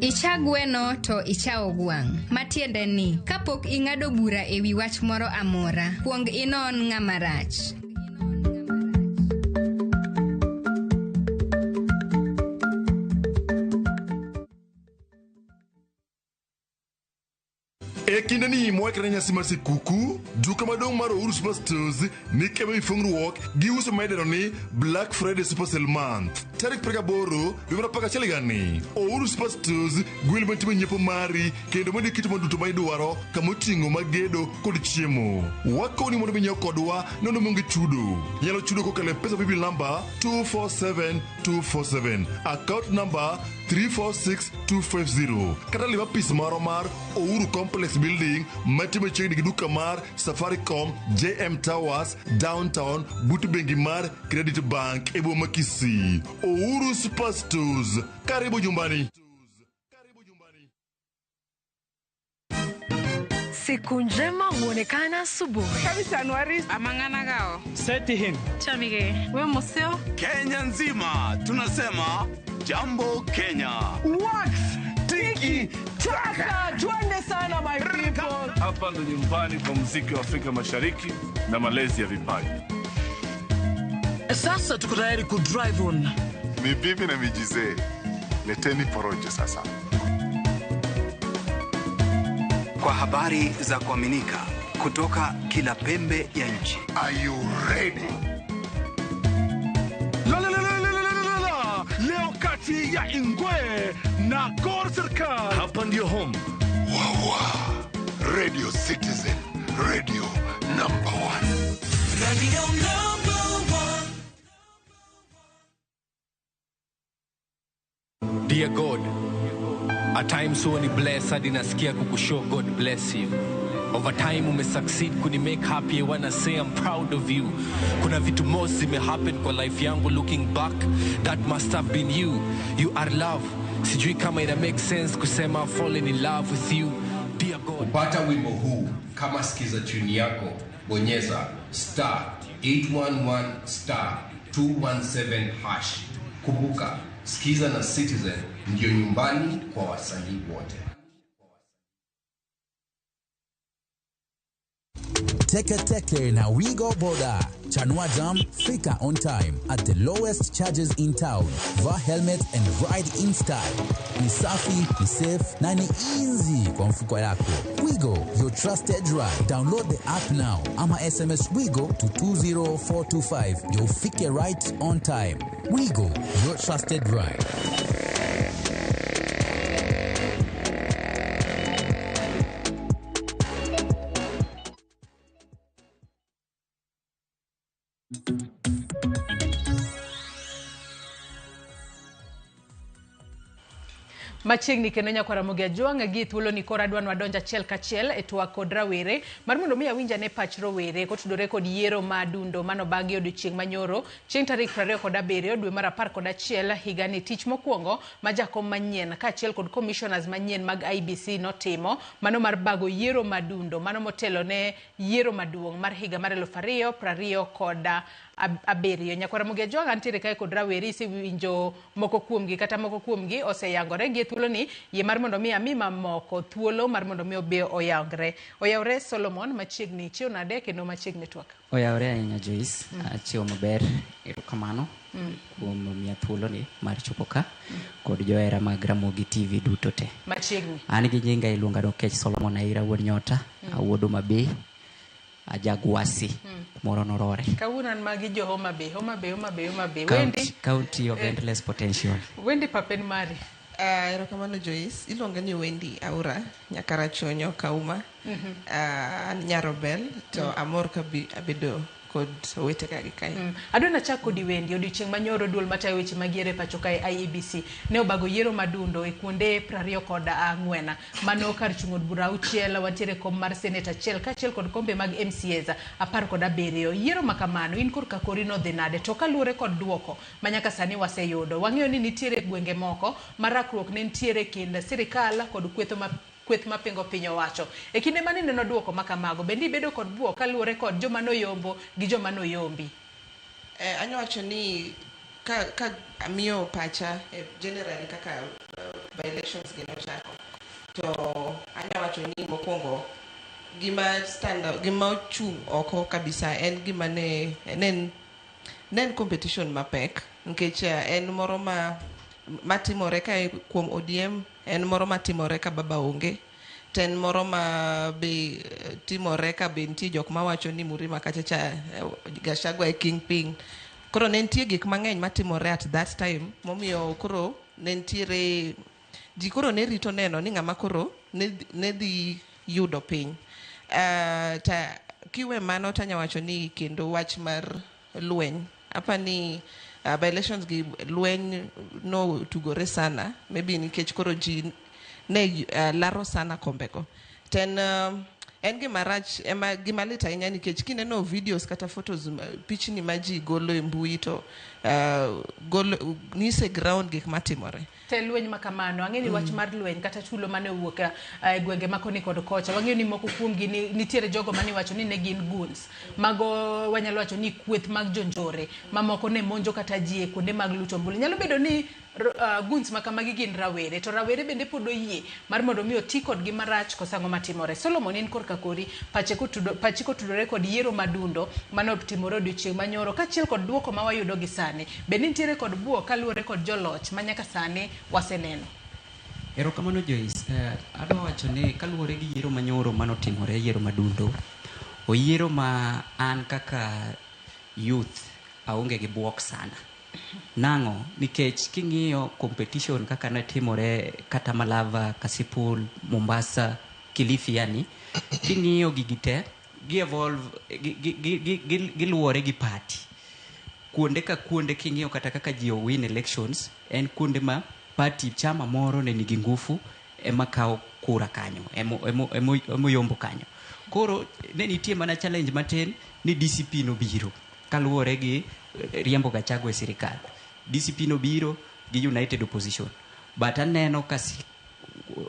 Icha gweno to ichawo gwang'. Matiende ni, kapok ing'ado bura e wi wach moro amora, kuong inon ng'ama rach. E kinde ni mwakre nyasi mar sikuku, duka maduong' mar Uhuru Superstores ni kema ifungruok gi uso ma idendo ni Black Friday Super Sale Month. Tarik 28 dwe mar 11 higani, Uhuru Superstores gwel matimo nyiepo mari kendo mondo iket mwandu duto ma idwaro kamoting'o magedo kod chiemo. Wakoni mondo minyiew kodwa nono maonge chudo. Inyalo chudo kokalo e pesa paybill number 247247, account number 346250, kata lim apis marwa mar Uhuru Complex Building mantie machiegni gi duka mar Safaricom JM Towers Downtown but bengi mar Credit Bank e boma Kisii. Uhuru Superstores, karibu nyumbani. Siku njema huonekana asubuhi. Amang'anagao. Setihin. Chamige. We museo. Kenya nzima tunasema jambo Kenya. Wax tiki taka, twende sana my people. Hapa ndo nyumbani kwa muziki wa Afrika Mashariki na malezi ya vipaji. Sasa tuko tayari ku drive on. Ni bibi na mijizee, leteni porojo sasa. Kwa habari za kuaminika kutoka kila pembe ya nchi. Are you ready? La, la, la, la, la, la, la, la. Leo kati ya Ingwe na Gor Serikal. Hapa ndio home. Wawa. Radio Citizen, radio number 1. Radio number 1. Dear God, at times huwa ni bless hadi nasikia kukushow God bless you. Over time umesucceed kuni make happy, I wanna say I'm proud of you. Kuna vitu most zimehappen kwa life yangu, looking back that must have been you. You are love. Sijui kama ina make sense kusema fallen in love with you. Dear God. Kupata wimbo huu kama sikiza tune yako, bonyeza star 811 star 217 hash. Kumbuka, Sikiza na Citizen ndiyo nyumbani kwa wasanii wote. Teke Teke na Wigo Boda. Chanua Jam, fika on time at the lowest charges in town. Vaa helmet and ride in style. Ni safi, ni safe na ni easy kwa mfuko yako. Wigo, your trusted ride. Download the app now ama SMS Wigo to 20425 ndio ufike right on time. Wigo, your trusted ride. Machiegni kendo nyakwar Ramogi Ajwang' gi thuolo ni koro adwa nwadonj achiel kachiel e twak kod rawere mar mondo mi awinj ane pach rowere kotudore kod yiero ma adundo manobagi odiochieng' manyoro chieng' tarik 27 dwe mar 11 higani. Tich mokwongo ma jakom manyien kaachiel kod commissioners manyien mag IEBC notimo mano mar bago yiero madundo mano motelo ne yiero maduong' mar higa mar 2027. Nyakwar Ramogi Ajwang' antiere kae kod rawere, isewinjo moko kuomgi kata moko kuomgi oseyangore gi thuolo ni yie mar mondo mi ami mamoko thuolo mar mondo mi obe oyangre. Oyawre Solomon, machiegni chiew nade kendo machiegni twak. Oyawre ahinya Joyce, achiew maber, erokamano kuom miya thuolo ni mar chopo ka kod johera mag Ramogi TV duto te. Machiegni. An gi nyinga iluonga ni Okech Solomon Aira wuod Nyota, awuod Homa Bay, ajagwasi kumoro norore. Kawuono an magi jo Homa Bay, Homa Bay, Homa Bay, Homa Bay. Wendi, County of endless potential. Wendi papen mari. Erokamano Joyce, iluonga ni Wendy Aura, Nyakarachuonyo Kauma. An Nyarobel, to amor ka abedo kod owete ka gi kae. Adwa nachak kodi Wendy, odiochieng' manyoro duol matayo weche mag yiero e pacho kae IEBC ne obago yiero madundo e kuonde 24. Mano kar chung' od bura 6, wantiere kom mar senate 1 kaachiel kod kombe mag MCAs 17. Yiero makamano in korka kori nodhi nade? To kaluwore kod duoko manyaka sani waseyudo, wang'eyo ni nitiere gwenge moko ma rakruok ne nitiere kind sirikal kod kweth mapingo piny owacho. E kinde mane ineno duoko makamago, bende ibedo kod buok kaluwore kod joma noyombo gi joma noyombi? Anya wacho ni ka amiyo pacha generally kaka by elections gi nochako, to anya wacho ni mokwongo gima stand out, gima ochung' oko kabisa en gima ne en competition mapek, nikech en moro matimore ka kuom ODM, en moro matimore ka baba onge, to en moro ma be timore ka be nitie jok mawacho ni Murima kacha cha Gachagua e kingpin. Koro ne nitie gik mang'eny matimore at that time, momiyo koro ne nitiere ji koro ne rito neno ni ng'ama koro ne dhi yudo piny. Ta kiwe mano tanya wacho ni kendo wach mar lweny, apa ni by elections gi lweny no tugore sana, maybe nikech koro ji ne laro sana kombego. Ten En gima rach ema gima lit ahinya nikech kineno videos kata photos pichni ma ji golo e mbui to golo nyise ground gik matimore. Te lweny ma kamano, ang'e ni wach mar lweny kata tulo mane owuok e gwenge ma koni kod kocha, wang'eyo ni moko kuomgi ni, nitiere jogo mane iwacho ni ne gin goons. Mago wanyalo wacho ni kweth mag jonjore, mamoko ne monjo kata ji e kuonde mag luto ombulu. Nyalo bedo ni goons ma kamagi gin rawere, to rawere bende pod oyie mar mondo mi oti kodgi marach koso ang'o matimore. Solomon, in korka kori, pachi kotudore kod yiero madundo mane otimore odiochieng' manyoro, kaachiel kod duoko ma wayudo gi sani. Bende nitiere kod buok kaluwore kod joloch ma nyaka sani waseneno? Erokamano Joyce. Adwa wacho ni kaluwore gi yiero manyoro manotimore, yiero madundo, oyiero ma an kaka youth aonge gi buok sana. Nang'o? Nikech king'iyo competition kaka netimore kata Malava, Kasipul, Mombasa, Kilifi yani, king'iyo gigi te, gi evolve, giluwore gi party. Kuonde ka kuonde king'iyo kata kaka ji win elections, en kuonde ma party chama moro ne nigi ngufu ema kawo kura kanyo, emoyombo kanyo. Koro ne nitie mana challenge matin ni DCP nobiro kaluwore gi riembo Gachagua e sirikal. DCP nobiro gi United Opposition. But aneno ka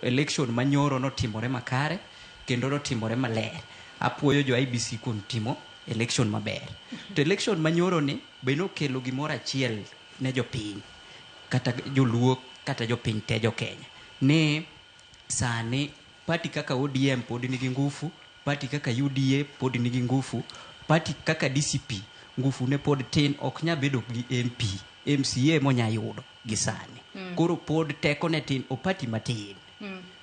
election manyoro notimore makare kendo notimore maler. Apuoyo jo IEBC kuom timo election maber. To election manyoro ni be nokelo gimoro achiel ne jopiny, kata joluo kata jopiny te jo Kenya, ni sani party kaka ODM pod nigi ngufu, party kaka UDA pod nigi ngufu, party kaka DCP ngufu ne pod tin, ok nya bedo gi MP, MCA monya yudo gi sani. Koro pod teko ne tin, o party matin.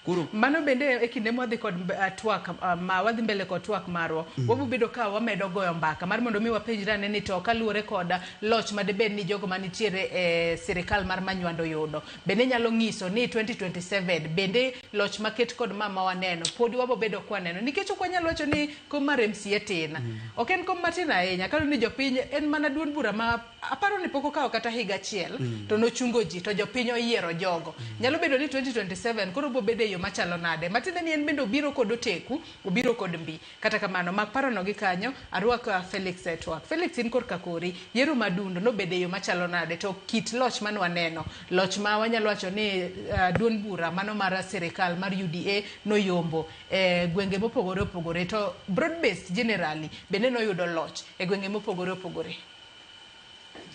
Koro mano bende e kinde mwadhi kod twak, ma wadhi mbele kod twak marwa, wabiro bedo ka wamedo goyo mbaka mar mondo mi wapenjre ane ni to kaluwore kod loch madebed ni jogo manitiere e sirikal mar Manywando yudo, bende nyalo nyiso ni 2027 bende loch maket kod mama waneno pod wabo bedo kwaneno, nikech ok wanyal wacho ni kom mar MCA tin. Ok en kom matin ahinya, kaluwore ni jopiny en mana duond bura ma aparo ni pok okawo kata higa achiel, to nochungo ji to jopiny oyiero jogo. Nyalo bedo ni 2027 koro bo bedo e yo machalo nade, matiende ni en bende obiro kod oteku, obiro kod mbi. Kata kamano, mak parono gi kanyo, arwak Felix e twak. Felix, in korka kori, yiero madundo nobedo e yo machalo nade, to kit loch mane waneno, loch ma wanyalo wacho ni duond bura mano mar sirikal mar UDA noyombo e gwenge mopogore opogore, to broad based generally bende noyudo loch e gwenge mopogore opogore.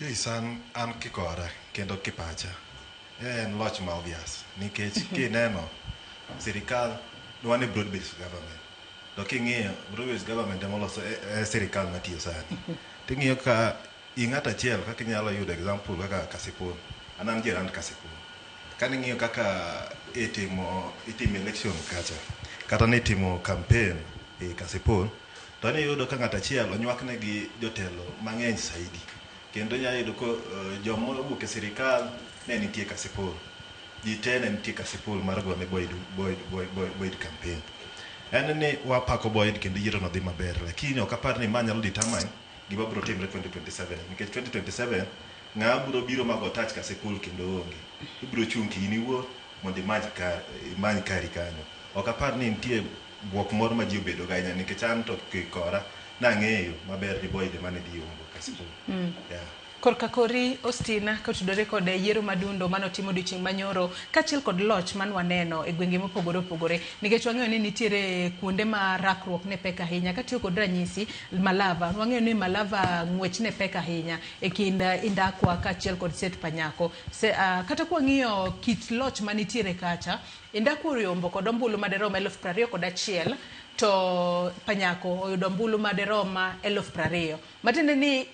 Joyce, an kikora kendo kipacha en loch ma obvious, nikech kineno sirikal dwa ni broad based government, to king'iyo broad based government ema oloso e sirikal matiyo sani. Ting'iyo ka ing'ato achiel kaka inyalo yudo example kaka Kasipul, an jirand Kasipul. Kaning'iyo kaka itimo election kacha, kata nitimo campaign e Kasipul, to niyudo ka ng'ato achiel onywakne gi jotelo mang'eny saidi. Kendo inyalo yudo ko joma owuok e sirikal ne nitie Kasipul. Ji te ne nitie Kasipul mar gone Boyd campaign. En ni wapako Boyd kendo yiero no dhi maber, lakini ok apar ni ma nyalo determine gima biro timre 2027, nikech 2027 ng'a biro biro mago touch Kasipul kendo onge. Ibiro chung' ki in iwuon mondo imany kari kanyo. Ok apar ni nitie buok moro ma ji obedo go ahinya, nikech an to kikora nang'eyo maber ni Boyd ema ne dhi yombo Kasipul. Yeah. Korka kori Austin, kotudore kod yiero madundo manotimo odiochieng' manyoro, kaachiel kod loch man waneno e gwenge mopogore opogore, nikech wang'eyo ni nitiere kuonde ma rakruok ne pek ahinya. Katiyo kod ranyisi Malava, wang'eyo ni Malava ng'wech ne pek ahinya e kind Indakwa kaachiel kod Seth Panyako. Kata kwang'iyo kit loch manitiere kacha, Indakwa oyombo kod ombulu maderom 21,000, to Panyako oyudo ombulu maderom 20,000. Matiende ni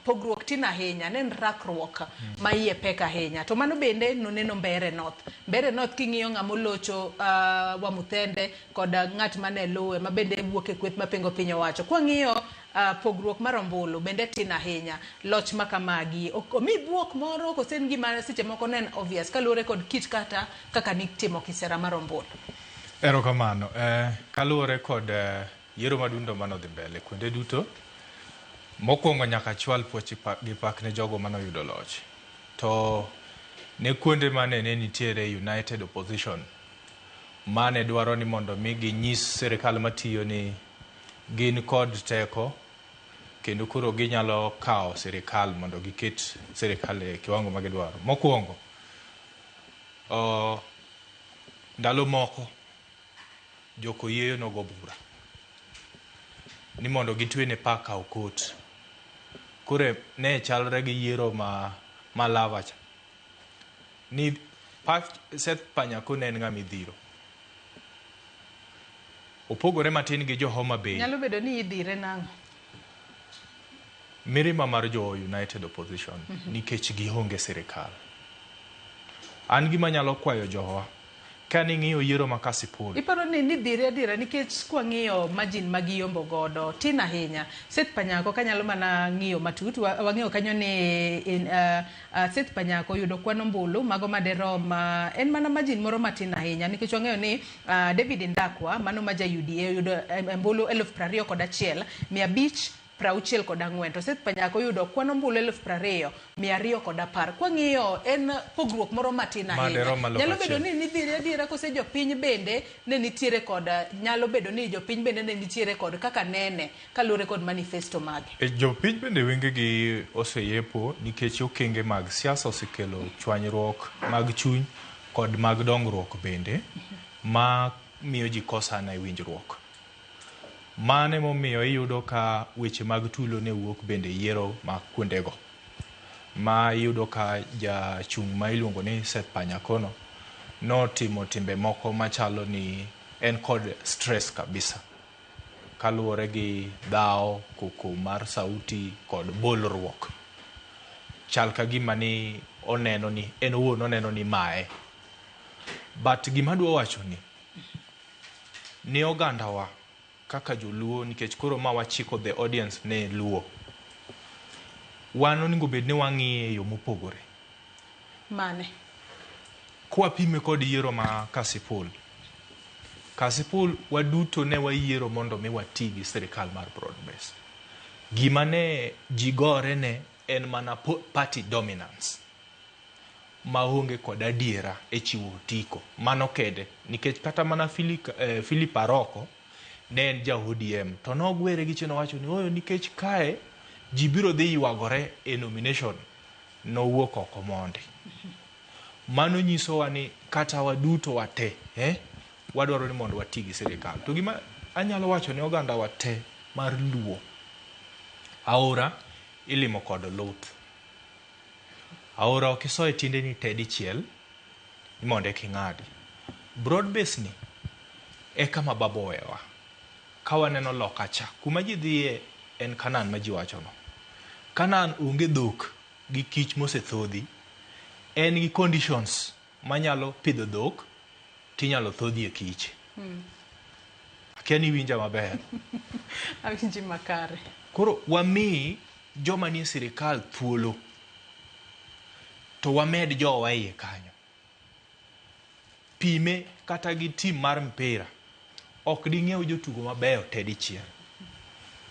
pogruok tin ahinya, ne en rakruok ma iye pek ahinya. To mano bende noneno Mbeere North. Mbeere North king'iyo ng'ama olocho Wamuthende kod ng'at mane luwe ma bende wuok e kweth mapingo piny owacho. Kwang'iyo pogruok mar ombulu bende tin ahinya. Loch ma kamagi omi buok moro kose en gima seche moko ne en obvious kaluwore kod kit kata kaka nitimo kisera mar ombulu. Erokamano. Kaluwore kod yiero madundo manodhi mbele kuonde duto, mokwongo nyaka chwal puoch gi pak ne jogo manoyudo loch. To ne kuonde mane ne nitiere United Opposition, Mane dwaro ni mondo mi ginyis sirikal matiyo ni gin kod teko kendo koro ginyalo kawo sirikal mondo giket sirikal e kiwango ma gidwaro. Mokwongo, ndalo moko jokoyieyo nogo bura ni mondo gitwene paka okot. Koro ne chalre gi yiero ma Malava cha. Ni Seth Panyako ne en ng'ama idhiro. Opogore matin gi jo Homa Bay. Nyalo bedo ni idhire nang'o? Mirima mar jo United Opposition nikech gionge sirikal. An gima anyalo kwayo jowa, ka ning'iyo yiero ma Kasipul. Iparo ni nidhire adiera nikech kwang'iyo margin ma giyombo godo tin ahinya. Seth Panyako kanyalo mana ng'iyo matut, wang'eyo kanyo ni Seth Panyako oyudo kwan ombulu mago maderom en mana margin moro matin ahinya nikech wang'eyo ni David Ndakwa mano ma ja UDA oyudo ombulu 21,564 to Seth Panyako oyudo kwan ombulu 20,210. Kwang'iyo en pogruok moro matin ahinya. Nyalo bedo ni nidhire adiera kose jopiny bende ne nitiere kod nyalo bedo ni jopiny bende ne nitiere kod kaka nene kaluwore kod manifesto mage. Jopiny bende wengegi oseyepo nikech okenge mag siasa osekelo chwanyruok mag chuny kod mag dongruok bende ma miyo ji kosana e winjruok. Mane momiyo iyudo ka weche mag tulo ne wuok bende yiero mag kuondego. Ma iyudo ka jachung' ma iluongo ni Seth Panyako no notimo timbe moko machalo ni en kod stress kabisa. Kaluwore gi dhawo, koko mar sauti kod bolruok. Chal ka gima ni oneno ni en owuon oneno ni mae. But gima adwa wacho ni ogandawa kaka joluo nikech koro ma wachiko the audience ne luo. Wan onego bed ni wang'iye e yo mopogore. Mane? Kwapime kod yiero ma Kasipul. Kasipul waduto ne wayiero mondo mi wati gi sirikal mar broad base. Gima ne ji gore ne en mana party dominance maonge kod adiera e chiwo otiko. Mano kende nikech kata mana Philip Aroko ne en ja ODM to nogwere gi chien owacho ni oyo nikech kae ji biro dhi ywagore e nomination nowuok oko mondi. Mano nyisowa ni kata waduto wate wadwaro ni mondo wati gi sirikal. To gima anyalo wacho ne oganda wate mar luo, aora ilimo kod luth. Aora ok iso e tiendeni te dichiel ni mondo eka ing'adi. Broad base ni e kama baba owewa. Ka waneno loka cha, kuma ji dhiye en Canaan ma ji wachono. Canaan onge dhok gi kich mosethodhi, en gi conditions manyalo pidho dhok tinyalo thodhie kich. Akia ni iwinja maber. Awinji makare. Koro wami joma nie sirikal thuolo to wamed jowa iye kanyo. Pime kata gi tim mar mpira. Ok ding'iew jotugo mabeyo te dichiel.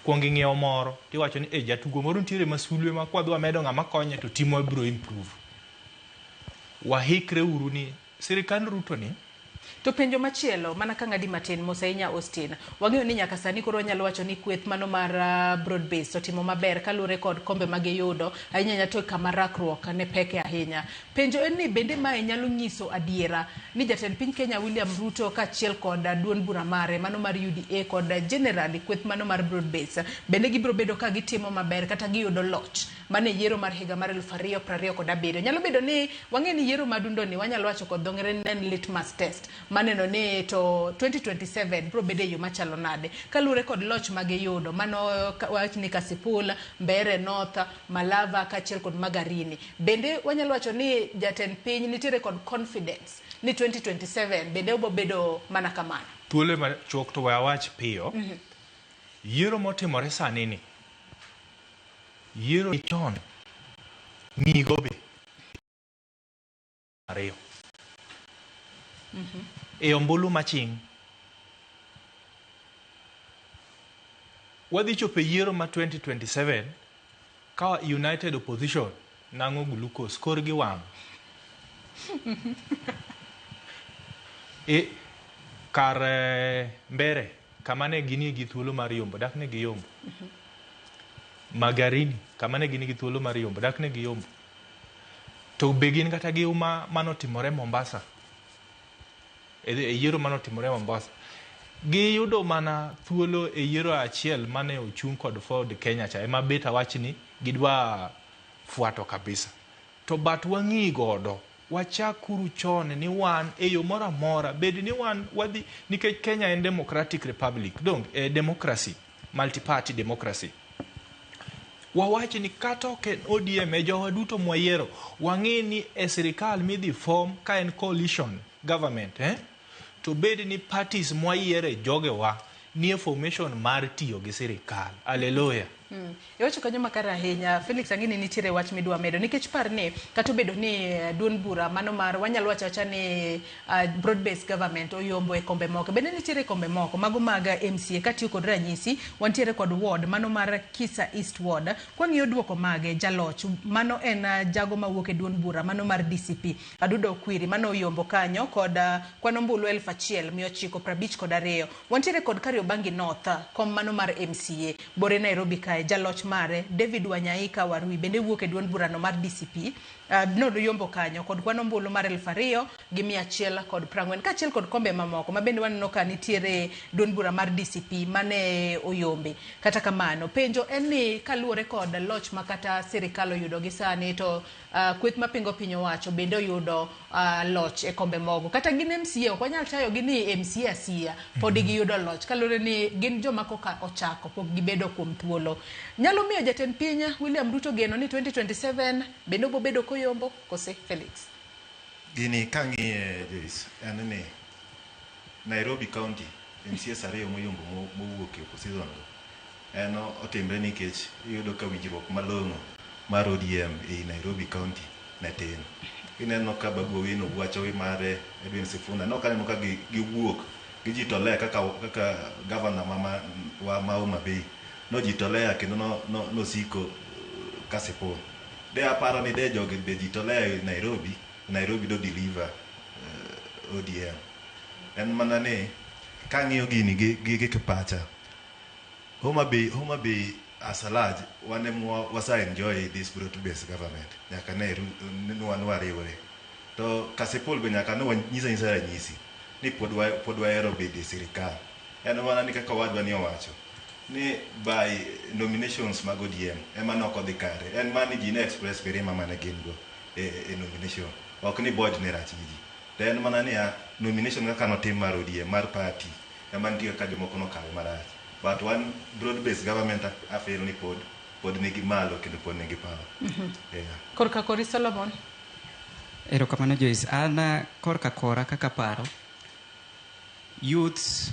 Kuong ing'iew moro tiwacho ni jatugo moro nitiere ma sulwe ma kwadhi wamedo ng'ama konye to timwa biro improve. Wahikre uru ni sirikand Ruto ni. To penjo machielo mana ka ng'adi matin mos ahinya Austin. Wang'eyo ni nyaka sani koro wanyalo wacho ni kweth mano mar broad base otimo maber kaluwore kod kombe magiyudo ahinya ahinya to kama rakruok ne peke ahinya. Penjo en ni bende mae nyalo nyiso adiera ni jatend piny Kenya William Ruto kaachiel kod duond bura mare mano mar UDA kod generally kweth mano mar broad base bende gibiro bedo ka gitimo maber kata giyudo loch mane yiero mar higa mar 2027. Nyalo bedo ni wang'e ni yiero madundo ni wanyalo wacho kod dho ngere ni en litmus test maneno ni to 2027 biro bedo e yo machalo nade kaluwore kod loch magiyudo mano wach ni Kasipul, Mbeere North, Malava kaachiel kod Magarini. Bende wanyalo wacho ni jatend piny nitiere kod confidence ni 2027 bende obiro bedo mana kamano. Thuolo machuok to we awach piyo. Yiero motimore sani ni yiero chon ng'igo be ariyo. E ombulu maching'. Wadhi chopo e yiero ma 2027 ka United Opposition nang'o glucose korgi wang'. Kar Mbere kama ne ginie gi thuolo mar yombo, dak ne giyombo. Magarini kama ne gin gi thuolo mar yombo, dak ne giyombo. To be gin kata gi uma manotimore Mombasa, e yiero manotimore Mombasa, giyudo mana thuolo e yiero achiel mane ochung' kod Ford Kenya cha, ema bet awach ni gidwa fuato kabisa. To but wang'i godo, wachakuru chon ni wan e yo moro amora, bed ni wan wadhi, nikech Kenya en democratic republic, dong democracy, multi-party democracy. Wawach ni kata ok en ODM e jowa duto mwayiero, wang'i ni e sirikal midhi form ka en coalition government, to bed ni parties mwayiere jogewa nie formation mar tiyo gi sirikal. Hallelujah. Iwacho kanyo makare ahinya Felix, ang'e ni nitiere wach midwa medo, nikech par ni kata obedo ni duond bura mano mar wanyalo wacho awacha ni broad based government oyombo e kombe moko, bende nitiere kombe moko mago mag MCA. Katiyo kod ranyisi, wantiere kod ward mano mar Kisa East Ward. Kwang'iyo duoko mage, jaloch mano en jago mawuok e duond bura mano mar DCP Adudo Okwiri, mano oyombo kanyo kod kwan ombulu 1952. Wantiere kod Kariobangi North, kom mano mar MCA bore Nairobi kae, jaloch mare David Wanyaika Warui bende wuok e duond burano mar DCP, noyombo kanyo kod kwan ombulu mar 2140, kaachiel kod kombe mamoko ma bende waneno ka nitiere duond bura mar DCP mane oyombe. Kata kamano, penjo en ni kaluwore kod loch ma kata sirikal oyudo gi sani, to kweth mapingo piny owacho bende oyudo loch e kombe mogo, kata gin MCA, ok wanyal chayo gi ni MCA asia pod giyudo loch, kaluwore ni gin joma koka ochako pok gibedo kuom thuolo. Nyalo miyo jatend piny William Ruto geno ni 2027 bende obo bedo koyombo kose, Felix? Gini kang'iye, Joyce, en ni Nairobi County MCAs ariyo moyombo mowuok e opposition go en otimre nikech iyudo ka winjruok malong'o mar ODM ei Nairobi County ne tin. Ineno ka Babu Owino wacho gi mare Edwin Sifuna, nok aneno ka giwuok gijitolea kaka governor wa ma Homa Bay nojitolea kendo nosiko Kasipul. De aparo ni de jogi be jitolea e Nairobi, Nairobi do deliver ODM. En mana ni kang'iyo gini gi pacha, Homa Bay as a large wan ema wasa enjoy this broad based government nyaka ne nwariwre to Kasipul be nyaka ne wanyisa nyisa ranyisi ni pod wahero bedo e sirikal. En mana ni kaka owadwa ni owacho ni by nominations mag ODM ema ne ok odhi kare. En mana ni ji ne express mirima mane gin go e nomination, ok ni board ne rach gi ji, to en mana niya, nomination kaka notim mar ODM mar party ema nitie kaka jomoko nokawe marach, but one broad based government afeel ni pod nigi malo kendo pod nigi power. Yeah. Korka kori, Solomon? Erokamano, Joyce. An korka kora kaka paro, youths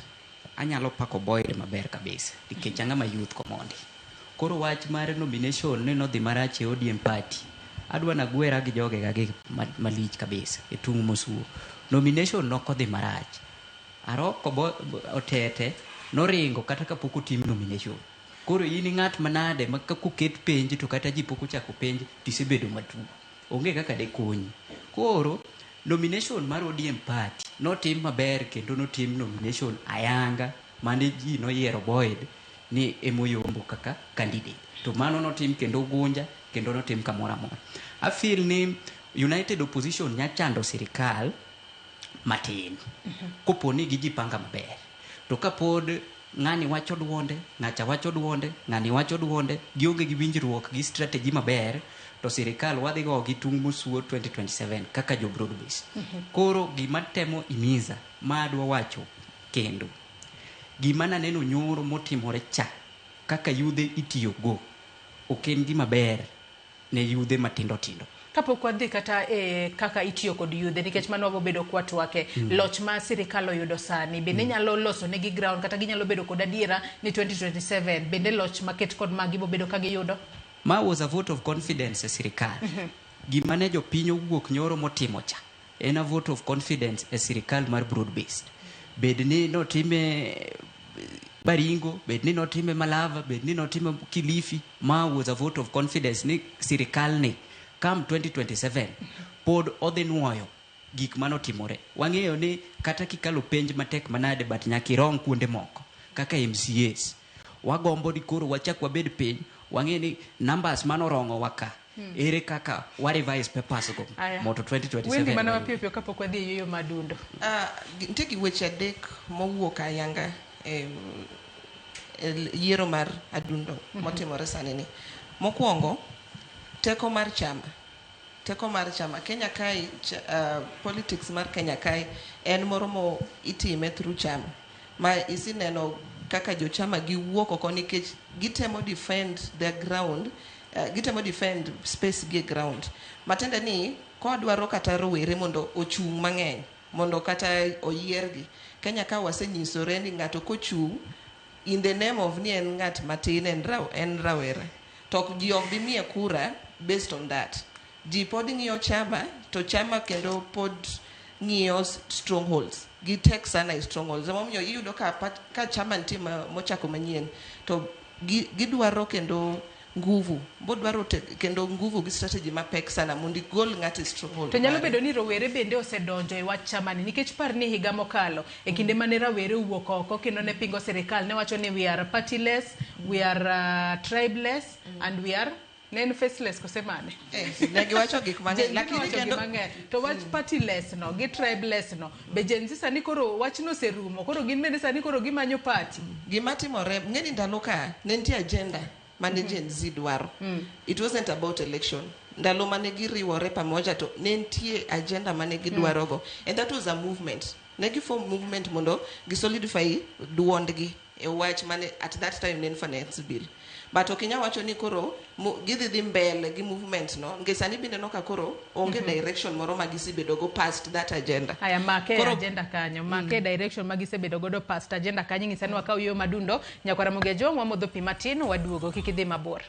anyalo pako Boyd maber kabisa nikech ang'ama youth komondi. Koro wach mar nomination ni nodhi marach e ODM party. Adwa nagwera gi jogega gi malich kabisa e tung' mosuo. Nomination nok odhi marach. Aroko Otete noringo kata kapok otim nomination. Koro in ng'at manade ma koket penj to kata ji pok ochako penj tisebedo matuo. Onge kaka dekonyi. Koro nomination mar ODM party notim maber kendo notim nomination ayanga mane ji noyiero Boyd ni emoyombo kaka candidate. To mano notim kendo Ugunja kendo notim kamoro amora. Afeel ni United Opposition nya chando sirikal matin kopo ni gijipanga maber. To kapod ng'ani wacho duonde, ng'acha wacho duonde, ng'ani wacho duonde, gionge gi winjruok gi strategy maber, to sirikal wadhi go gi tung' mosuo 2027 kaka jo broad base. Koro gima temo imiza ma adwa wacho kendo, gima naneno nyoro motimore cha kaka yudhe itiyogo ok en gima ber ne yudhe matindo tindo. Kapok wadhi kata e kaka itiyo kod yudhe, nikech mano wabobedo kwatwake, loch ma sirikal oyudo sani bende nyalo loso negi ground kata ginyalo bedo kod adiera ni 2027 bende loch maket kod magi bobedo ka giyudo? Ma was a vote of confidence e sirikal. Gima ne jopiny owuok nyoro motimo cha en a vote of confidence e sirikal mar broad based. Bed ni notime Baringo, bed ni notime Malava, bed ni notime Kilifi, ma was a vote of confidence ni sirikal ni come 2027 pod odhi nuoyo gik manotimore. Wang'eyo ni kata kikalo penj matek manade, but nyaka irong kuonde moko kaka MCAs. Wagombo ni koro wachak wabed piny, wang'e ni numbers manorongowa ka, ere kaka wa revise papers go Aya. mondo 2027 Wendi mana wayud. mapiyo piyo kapok wadhi e yueyo madundo. Nitie gi weche adek mowuok ayanga e yiero mar adundo motimore sani ni. Mokwongo, teko mar chama. Teko mar chama. Kenya kae, politics mar Kenya kae en moro mo itime through chama. Ma isineno kaka jochama giwuok oko nikech gitemo defend their ground, gitemo defend space gi e ground. Matiende ni kodwaro kata rowere mondo ochung' mang'eny mondo kata oyiergi. Kenya ka wasenyisore ni ng'ato kochung' in the name of ni en ng'at matin, en rawera, to ji ok bi miye kura based on that. Ji pod ng'iyo chama, to chama kendo pod ng'iyo strongholds. Gitek sana e strongholds. Emomiyo iyudo ka chama nitie mochako manyien, to gidwaro kendo nguvu, bodwaro kendo nguvu gi strategy mapek sana mondo igol ng'ato e stronghold. To nyalo mare. bedo ni rowere bende osedonjo e wach chamani, nikech par ni higa mokalo e kinde mane rawere owuok oko kendo ne pingo sirikal, ne wacho ni we are partyless, we are tribeless, and we are ne en faceless kose mane? Ne giwacho gik mang'eny, Gen Z lakini nowacho gik mang'eny. To wach partyless no gi tribeless no be Gen Z sani koro wachno oserumo, koro gin bende sani koro gimanyo party. Gima timore, ng'e ni ndalo ka ne nitie agenda mane Gen Z dwaro. It wasn't about election. Ndalo mane giriwore pamoja to ne nitie agenda mane gidwarogo. And that was a movement. Ne giform movement mondo gisolidify duondgi e wach mane at that time ne en finance bill. But ok inyal wacho ni koro gidhi dhi mbele gi movement no, nikech sani bende neno ka koro onge direction moro ma gisebedogo past that agenda. Aya, make agenda kanyo, make direction ma gisebedo godo past agenda kanyo, nyisa ni wakaw yo madundo. Nyakwara Mogejo, wamodho pi matin, waduogo, kik idhi mabor.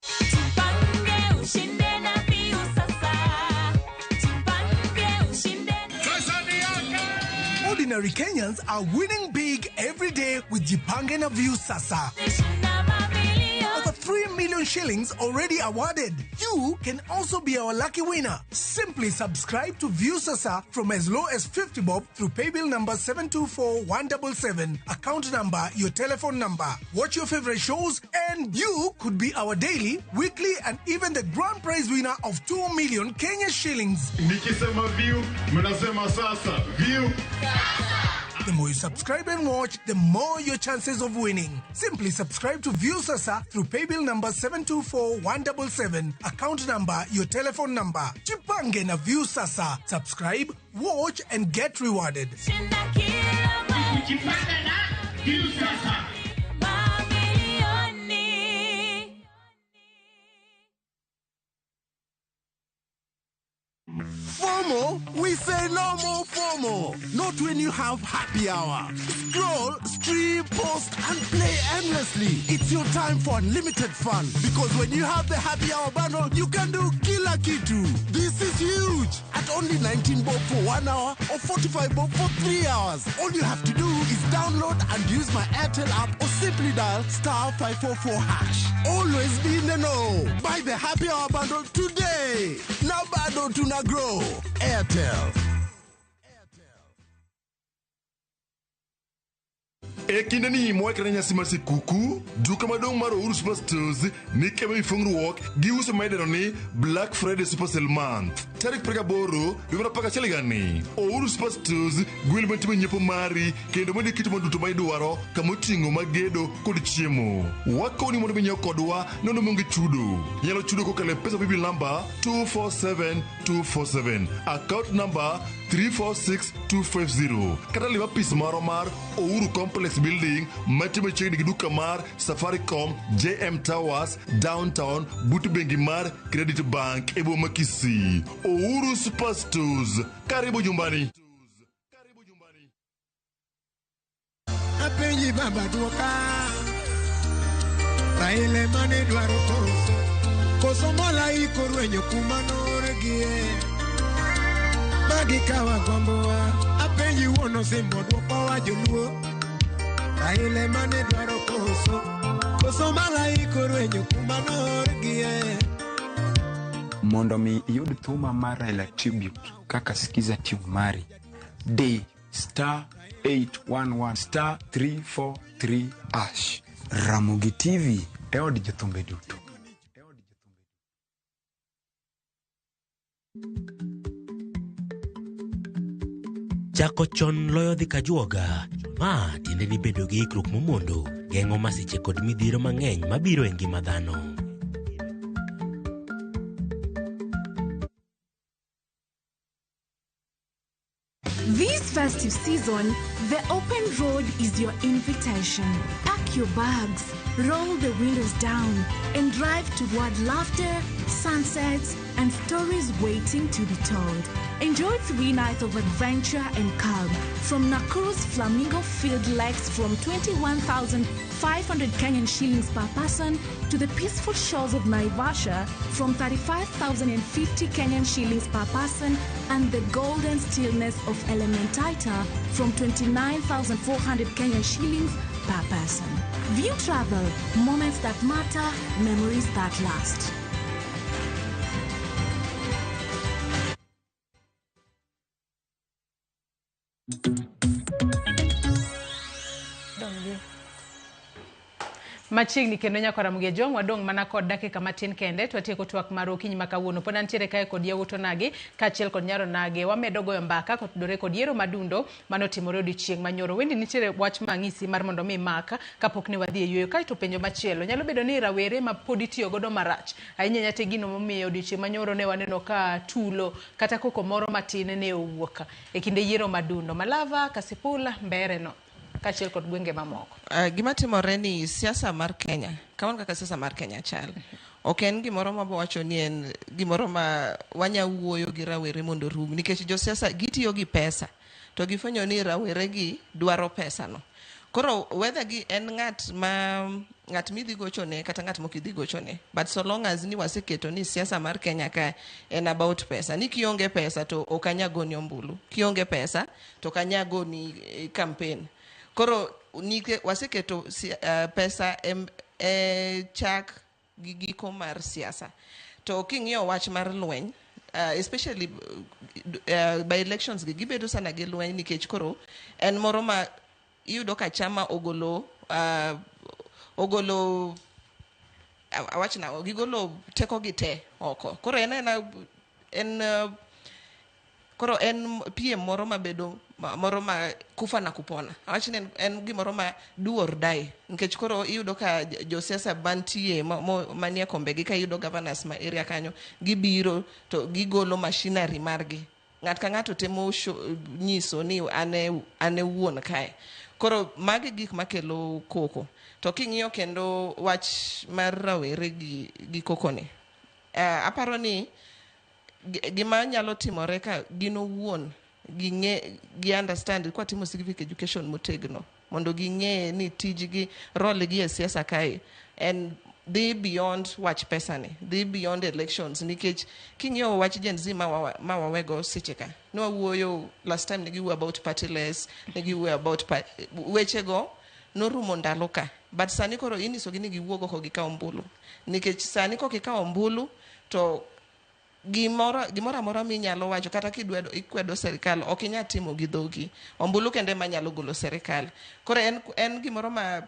Tupange ushinde na Piu sasa. Tupange ushinde. Ordinary Kenyans are winning big every day with Jipange na Viusasa. Over 3 million shillings already awarded. You can also be our lucky winner. Simply subscribe to Viusasa from as low as 50 bob through paybill number 724177, account number, your telephone number. Watch your favorite shows and you could be our daily, weekly and even the grand prize winner of 2 million Kenya shillings. Nikisema view, mnasema sasa. View. The more you subscribe and watch, the more your chances of winning. Simply subscribe to Viusasa through paybill number 724177, account number, your telephone number. Jipange na Viusasa. Subscribe, watch and get rewarded. Jipange na Viusasa. Mamilioni. FOMO? We say no more FOMO. Not when you have happy hour. Scroll, stream, post, and play endlessly. It's your time for unlimited fun. Because when you have the happy hour bundle, you can do kila kitu. This is huge. At only 19 bob for 1 hour or 45 bob for 3 hours. All you have to do is download and use my Airtel app or simply dial star 544#. Always be in the know. Buy the happy hour bundle today. Now bado tuna grow. Airtel. E kinde ni mwakre nyasi mar sikuku, duka maduong' mar Uhuru Superstores ni kema ifungruok gi uso ma idendo ni Black Friday Super Sale Month. Tarik 28 dwe mar 11 higani. Uhuru Superstores gwel matimo nyiepo mari kendo medi kit duto ma idwaro kamoting'o magedo kod chiemo. Wakoni mondo inyiew kodwa nono maonge chudo. Inyalo chudo kokalo e pesa paybill number 247247, account number 346250 kata lim apis marwa mar Uhuru Complex Building mantie machiegni gi duka mar Safaricom JM Towers Downtown but bengi mar Credit Bank e boma Kisii. Uhuru Superstores, karibu nyumbani. Apenji baba duoka Raila mane dwaro koso koso malaika orwenyo kuma noorgie magi kawa gombowa apenji wuon osimbo dwokowa joluo. Raila mane dwaro koso koso malaika orwenyo kuma noorgie. Mondo mi iyud thuma mar Raila Tribute kaka Skiza tune mari, di star 811 star 343 hash. Ramogi TV e od jothumbe duto. Chako chon loyo dhi kajuoga. Ma tiende ni bedo gi ikruok momondo geng'o masiche kod midhiero mang'eny mabiro e ngima dhano. This festive season, the open road is your invitation. Pack your bags, roll the windows down, and drive toward laughter, sunsets, and stories waiting to be told. Enjoy 3 nights of adventure and calm from Nakuru's Flamingo Field Lakes from 21,500 Kenyan shillings per person to the peaceful shores of Naivasha from 35,050 Kenyan shillings per person and the golden stillness of Elementaita from 29,400 Kenyan shillings per person. View Travel, moments that matter, memories that last. Machiegni kendo nyakora Mugejong wadong' mana kod dakika matin kende to watieko twak mar okinyi ma kawuono. Pod antiere kae kod yawuot onagi kaachiel kod nyar onagi. Wamedo goyo mbaka kotudore kod yiero madundo manotimore odiochieng' manyoro. Wendi nitiere wach mang'isi mar mondo mi mak kapok ne wadhi e yueyo. Kaeto penjo machielo nyalo bedo ni rawere ma pod itiyo godo marach ahinya ahinya te gino momiyo odiochieng' manyoro ne waneno ka tulo kata koko moro matin ne owuok e kinde yiero madundo Malava, Kasipul, Mbeere no kaachiel kod gwenge mamoko. Gima timore ni siasa mar Kenya, kamano kaka siasa mar Kenya chal, ok en gimoro ma wacho ni en gimoro ma wanya wuoyo gi rawere mondo orum, nikech josiasa gitiyo gi pesa to gifwenyo ni rawere gi dwaro pesa no. Koro whether gi en ng'at ma ng'at midhi gochone kata ng'at mok idhi gochone, but so long as ni waseketo ni siasa mar Kenya ka en about pesa, ni kionge pesa to ok anya goni ombulu, kionge pesa to ok anya goni campaign. Koro nike waseketo pesa e chak gi giko mar siasa. To king'iyo wach mar lweny, especially by elections gi gibedo sana gi lweny, nikech koro en moro ma iyudo ka chama ogolo ogolo awach nang'o, gigolo teko gi te oko. Koro en koro en piem moro mabedo moro ma kufa na kupona. Awach ni en gimoro ma do or die, nikech koro iyudo ka josiasa mantie manie kombegi, ka iyudo governors ma area kanyo gibiro to gigolo machinery margi. Ng'at ka ng'ato temo nyiso ni ane wuon kae. Koro magi gik makelo koko. To king'iyo kendo wach mar rawere gi koko ni, aparo ni gima nyalo timore ka gin owuon ging'e, gi understand kwa timo civic education motegno mondo ging'e ni tijgi, role gi e siasa kae en dhi beyond wach pesa ni, dhi beyond elections, nikech king'iyo wach Gen Z ma wawego seche ka ne wawuoyo last time, ne giwuoyo about partyless, ne giwuoyo about wechego norumo ndalo ka, but sani koro inyisogi ni giwuog oko gikaw ombulu, nikech sani kok ikawo ombulu to gimoro amora minyalo wacho kata kidwedo ikwedo serikal ok inyal timo gi dhogi. Ombulu kende ema nyalo golo serikal. Koro en gimoro ma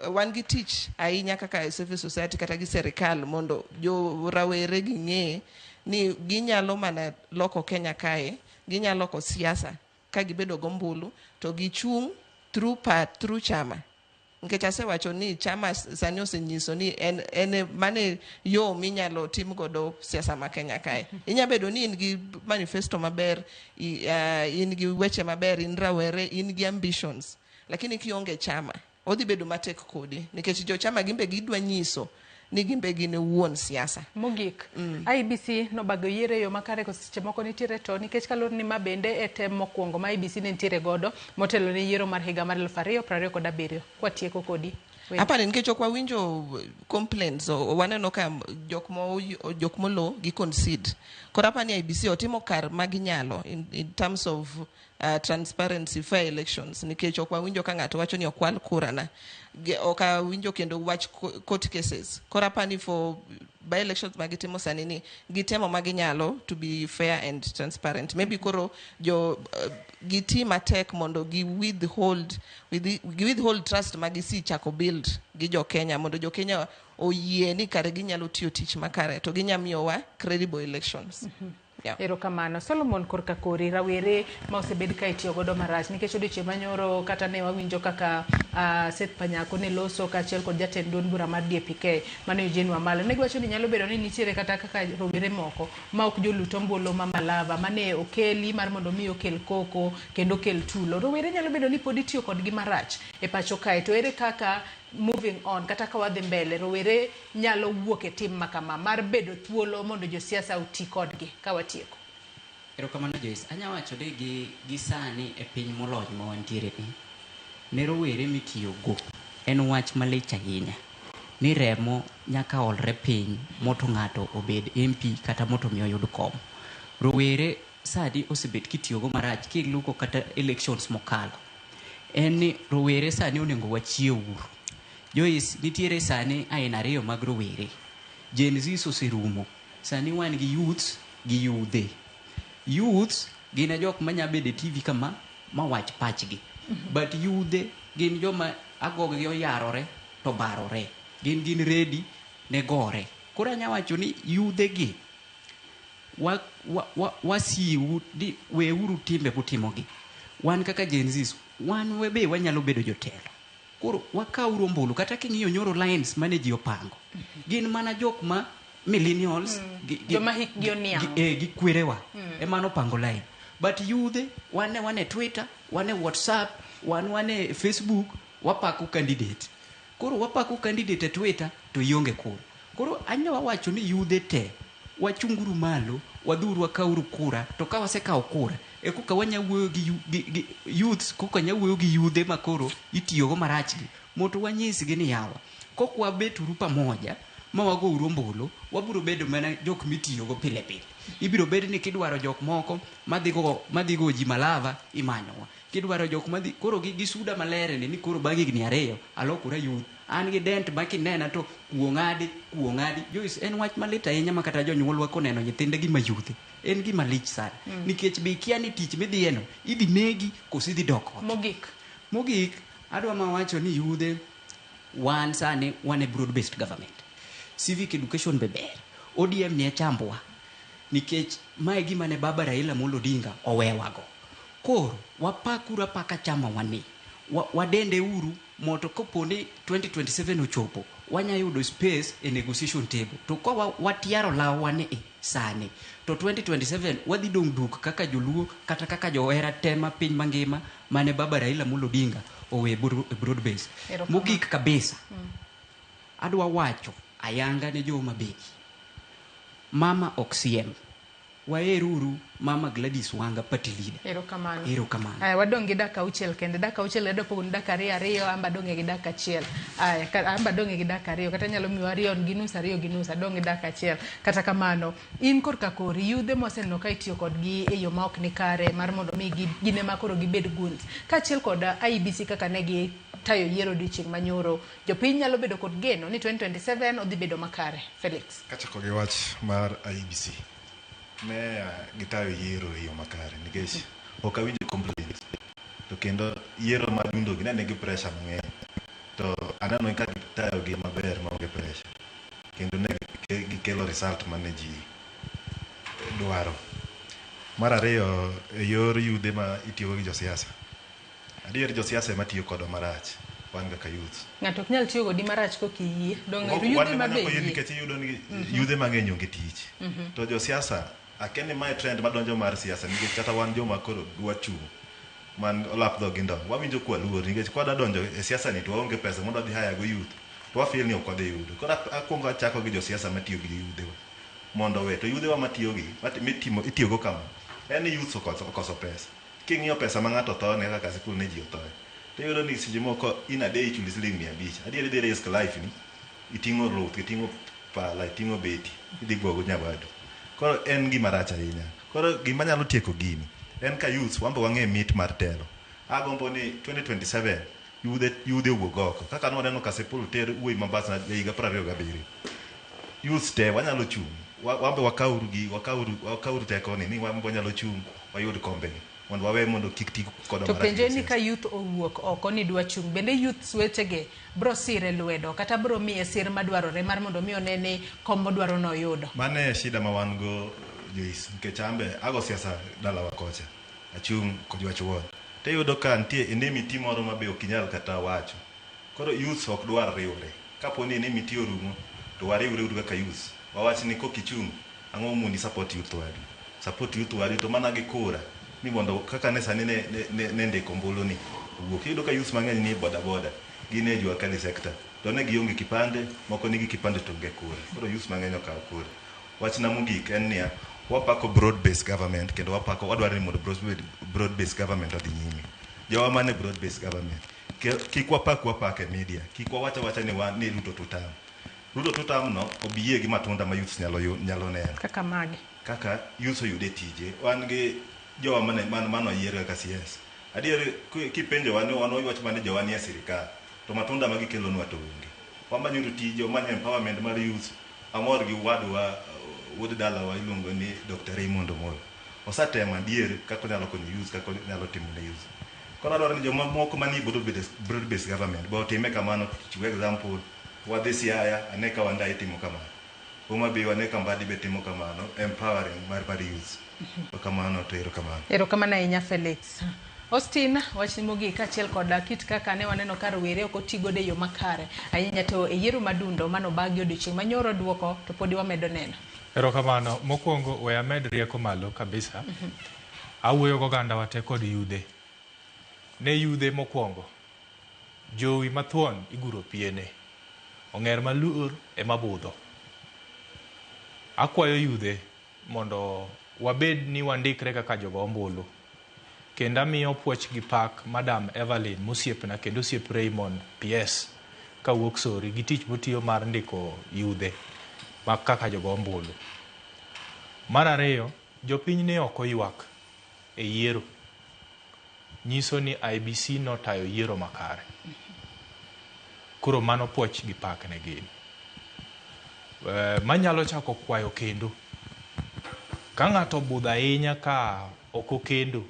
wan gi tich ahinya kaka civil society kata gi serikal mondo jo rawere ging'e ni ginyalo mana loko Kenya kae, ginyalo loko siasa ka gibedo gombulu to gichung' through through chama. Nikech asewacho ni chama sani osenyiso ni en mane yo minyalo tim godo siasa ma Kenya kae. Inya bedo ni in gi manifesto maber, in gi weche maber, in rawere, in gi ambitions, lakini kionge chama odhi bedo matek kodi, nikech jo chama gimbe gidwa nyiso ni gimbe gin wuon siasa. Mogik, IEBC nobago yiero e yo makare koso seche moko nitiere to nikech kaluwore ni ma bende e tem mokwongo ma IEBC ne nitiere godo motelo ne yiero mar higa mar 2027. Kwatieko kodi. Apani nikech ok wawinjo complaints, waneno ka jok molo gi concede. Koro apani IEBC otimo kar maginyalo in terms of transparency, fair elections, nikech ok wawinjo ka ng'ato wacho ni okwal kurana. Ok awinjo kendo wach court cases. Koro apani for by elections magitimo sani ni gitemo maginyalo to be fair and transparent. Maybe koro jo giti matek mondo gi withhold trust magisi chako build gi jo Kenya, mondo jo Kenya oyie ni kare ginyalo tiyo tich makare to ginya miyowa credible elections. Yeah. Erokamano. Solomon, korka kori rawere ma osebed ka itiyo godo marach, nikech odiochieng' manyoro kata ne wawinjo kaka Seth Panyako ne loso kaachiel kod jatend duond bura mar DAP-K mano Eugene Wamalwa, ne giwacho ni nyalo bedo ni nitiere kata kaka rowere moko ma ok jolut ombulu ma Malava mane okeli mar mondo mi okel koko kendo okel tulo. Rowere nyalo bedo ni pod itiyo kodgi marach e pacho kae, to ere kaka moving on kata ka wadhi mbele rowere nyalo wuok e tim makama mar bedo thuolo mondo josiasa oti kodgi ka watieko? Erokamano Joyce. Anya wacho ni gi sani e piny molony ma wantiere ni, ne rowere mitiyogo en wach malich ahinya. Ni remo nyaka olre piny moto ng'ato obed MP kata moto mi oyud kom. Rowere sani osebet kitiyogo marach kiluko kata elections mokalo. En ni rowere sani onego wachiewuru. Joyce, nitiere sani aina ariyo mag rowere. Gen Z oserumo. Sani wan gi youths gi yudhe. Youths gin e jok manya bedo e TV kama mawach pachgi. But yudhe gin joma agogi oyarore to barore. Gin ready ne gore. Koro anya wacho ni yudhe gi wasiu di weuru timbe mutimogi. Wan kaka Gen Z, wan be wanyalo bedo jotelo. Koro wakawuru ombulu kata king'iyo nyoro lines mane ji opango. Gin mana jok ma millennials joma hikgi oniang'. Gi kwerewa ema nopango line. But yudhe wan e Twitter, wan e WhatsApp, wan e Facebook, wapako candidate. Koro wapako candidate e Twitter to ionge kura. Koro anya wawacho ni yudhe te wachunguru malo, wadhuru wakawuru kura, to ka wasekawo kura e koka wanya wuoyo gi youths, koka nya wuoyo gi yudhe ma koro itiyogo marachgi, mondo wanyisgi ni yawa kok wabeturu pamoja ma wagouru ombulu, wabiro bedo mana jok mitiyogo pile pile. Ibiro bed ni kidwaro jok moko madhi go ji Malava, imanyowa. Kidwaro jok madhi koro gi suda maler ni koro bang' higni 2 alokora youth. An gi dent ma kinena to kuo ng'adi. Joyce, en wach malit ahinya ma kata jonyuolwa koneno nyithindegi ma yudhe. En gima lich sana. Nikech be ikia ni tich midhiyeno idhi negi koso idhi dok ot. Mogik, adwa ma wacho ni yudhe wan sani wan e broad based government. Civic education be ber. ODM ni e chambwa. Nikech mae gima ne baba Raila Amolo Odinga owewago. Koro wapakuru apaka chama wani. Wadende uru mondo kopo ni 2027 ochopo, wanya yudo space e negotiation table. To ka watiaro law wane e sani, to 2027 wadhi dong' duk kaka joluo kata kaka johera te ma piny mangima mane baba Raila Amolo Odinga owe broad base. Mogik kabisa, adwa wacho ayanga ne jo Homa Bay. Mama ok siem. Waheruru Mama Gladys Wanga party leader. Erokamano. Erokamano. Aya, wadong' gi dakika 6 kende. Dakika 6 adwa pogo ni dakika 2 amba adong' gi dakika 1. Aya, amba adong' gi dakika 2 kata nyalo miyo 2.5 2.5 adong' gi dakika 1. Kata kamano, in korka kori yudhe moseneno ka itiyo kodgi e yo ma ok ni kare mar mondo mi gin ema koro gibed goons. Kaachiel kod IEBC kaka ne gi tayo yiero odiochieng' manyoro, jopiny nyalo bedo kod geno ni 2027 odhi bedo makare. Felix. Kachako gi wach mar IEBC, ne gitayo yiero e yo makare nikech ok awinjo complaints, to kendo yiero madundo gi ne nigi pressure mang'eny, to aneno ka gitayo gi maber maonge pressure, kendo ne gikelo result mane ji dwaro. Mar ariyo, e yor yudhe ma itiyogo gi josiasa, adier josiasa ema tiyo kodwa marach, wan kaka youth. Ng'ato ok nyal tiyo kodi marach kokiyie. Dong' yudhe mabe yie. Nikech iyudo ni yudhe mang'eny onge tich. To josiasa, akia ni mae trend madonjo mar siasa, nikech kata wan joma koro dwa chung' man olap dhogi gi ndong', wawinjo kwa luor nikech kwa donjo e siasa ni to waonge pesa mondo wadhi hire go youth, to wa feel ni ok wadhi yudo. Koro akwongo achako gi josiasa matiyo gi yudhewa mondo we to yudhewa matiyo gi itiyogo kama en ni youth okoso pesa. King'iyo pesa ma ng'ato thone kaka sikul ne ji othoe, To iyudo ni seche moko in a day ichuli siling 500. Adier idhi risk life ni. Iting'o luth, iting'o pala, iting'o beti, idhi gogo nyawadu. Koro en gima rach ahinya. Koro gima nyalo tieko gini en ka youths wan be wang'e mit mar telo. Agombo ni 2027 yudhe owuog oko. Kaka nwaneno Kasipul ter wuoyi Mombasa e higa 27. Youths te wanyalo chung'. Wan be wakawuru gi wakawuru tekoni ni wan be wanyalo chung' wayud kombe ni. Mondo wawe mondo kik ti kodwa To marach penjo e en ni ka youth owuok oko ni dwa chung', bende youths wetege bro sire lwedo kata bro miye sir madwarore mar mondo mi one ni kom modwaro no oyudo? Mano e shida ma wan go Joyce, nikech an be ago siasa dalawa kocha. Achung' Kojwach ward. To iyudo ka nitie enmity moro ma be ok inyal kata wacho. Koro youths ok dwar riwre. Kapo ni enmity orumo, to wariwre uru kaka youths. Wawach ni kok ichung', ang'o momiyo support youth wadu? Support youth wadu to mana gi kura ni mondo kaka ne sani ne ndiko ombulu ni owuok. Iyudo ka youths mang'eny nie boda boda, gin e jua kali sector. To ne gionge kipande, moko nigi kipande to onge kura. Koro youths mang'eny okawo kura. Wachna mogik en niya, wapako broad based government kendo wapako wadwaro ni mondo broad based government odhi nyime. Jowa mane broad based government. Kik wapak wapak e media. Kik wawach awacha ni wan ni Ruto tutam. Ruto tutam no obiyie gi matunda ma youths nyalo neno. Kaka mage? Kaka youths oyude tije. Wan gi jowa mane mano oyier kaka CS. Adier kipenjowa ni wan wach mane jowa nie sirikal to matunda ma gikelonwa to onge. Wamanyuru tije, wamanyo empowerment mar youth. Amor gi wadwa wuod dalawa iluongo ni Dr. Raymond Omolo. Osetemo adier kaka onyalo konyo youth, kaka onyalo timo ne youth. Koro adwaro ni joma moko manie broad based government be otime kamano. Chiw example, wadhi Siaya, ane ka Wandayi timo kamano. Homa Bay wane ka Mbadi be timo kamano, empowering mar youth. Kamano to erokamano. Erokamano ahinya Felix. Austin, wachni mogik kaachiel kod kit kaka ne waneno ka rowere ok oti godo e yo makare ahinya to e yiero madundo manobagi odiochieng' manyoro duoko to podi wamedo neno. Erokamano. Mokwongo we amed rieko malo kabisa. Awuoyo gogandawa te kod yudhe. Ne yudhe mokwongo, jowi mathuon iguro piene. Ong'er maluor ema budho. Akwayo yudhe mondo wabed ni wandikre kaka jogo ombulu. Kendo amiyo puoch gi pak Madam Evelyn mosiepna kendo osiep Raymond PS kawuok Sori gi tich motiyo mar ndiko yudhe ma kaka jogo ombulu. Mar ariyo, jopiny ne ok oywak e yiero. Nyiso ni IEBC notayo yiero makare. Koro mano puoch gi pak ne gin. Manyalo chako kwayo kendo. Ka ng'ato obudho ahinya ka ok okendo,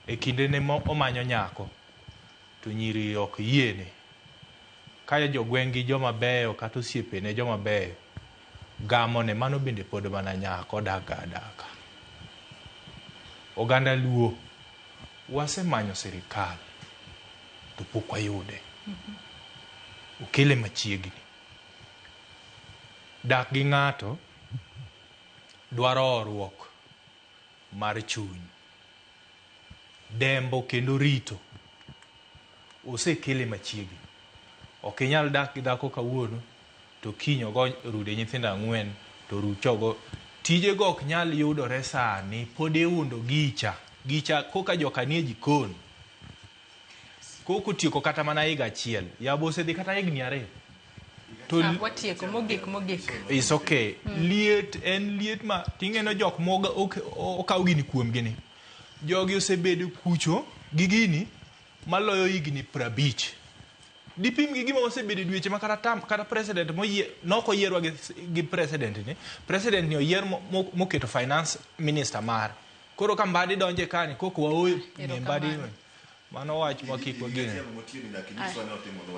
e kindene ma omanyo nyako, to nyiri ok yiene. Ka jogweng' gi joma beyo kata osiepene joma beyo, gamone mano bende pod mana nyako odak ga adaka. Oganda Luo, wasemanyo sirikal to pok wayude. Okele machiegni. Dak gi ng'ato dwaro horuok mar chuny. Dembo kendo rito. Osekele machiegni. Ok inyal dak gi dhako kawuono to kiny ogo rude nyithindo 4 to rucha ogo. Tijego ok nyal yudore sani, pod iundo gicha. Gicha koka joka nie jikon. Koko otieko kata mana higa achiel. Yabo osedhi kata higni 2. To Watieko mogik mogik. It's okay. Liet en liet ma ting'eno jok moga okaw gini kuomgi ni. Jogi osebedo kucho gi gini maloyo higni 50. Dipim gi gima osebedo e dweche ma kata tam kata president moyie nok oyierwa gi president ni. President ni oyier moketo finance minister mare. Koro ka Mbadi donje kani koko waoyo ne Mbadi. Mano wach ma kik wageno.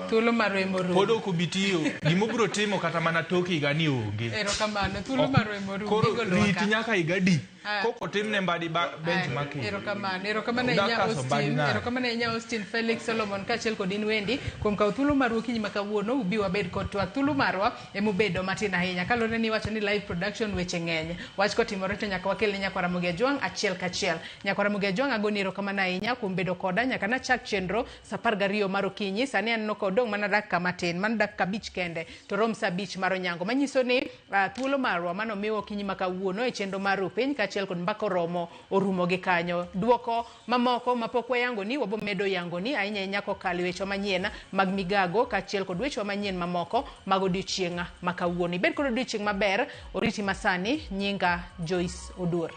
Thuolo mar wemo rumo. Pod ok obi tiyo. Gima obiro timo kata mana tok higa ni onge. Erokamano. Thuolo mar wemo rumo. Koro Igolowa rit ka. nyaka higa di. Koko timne Mbadi benchmarking. Erokamano. Erokamano Udak ahinya kaso Mbadi Austin. nade? Erokamano ahinya Austin Felix Solomon kaachiel kod in Wendy kuom kawo thuolo marwa okinyi ma kawuono ubi wabed kod twak. Thuolo marwa emobedo matin ahinya. Kaluwore ni iwacho ni live production weche ng'eny. Wach kotimore to nyaka wakel ne Nyakwar Ramogi Ajwang' achiel kachiel. Nyakwar Ramogi Ajwang' agoni erokamano ahinya kuom bedo koda nyaka nachak chenro sa 12 mar okinyi. Sani aneno ka odong' mana dakika matin, mana dakika 5 kende to rom sa 5 mar onyango. Manyiso ni thuolo marwa mano miwa okinyi ma kawuono e chenro mar Rupiny kaachiel kaachiel kod mbaka oromo orumo gi kanyo. Duoko mamoko mapok wayangoni wabomedo yangoni ahinya ahinya kokalo e weche manyien mag migago kaachiel kod weche manyien mamoko mag odiochieng' ma kawuono. Ibed kod odiochieng' maber, oriti masani, nyinga Joyce Oduor.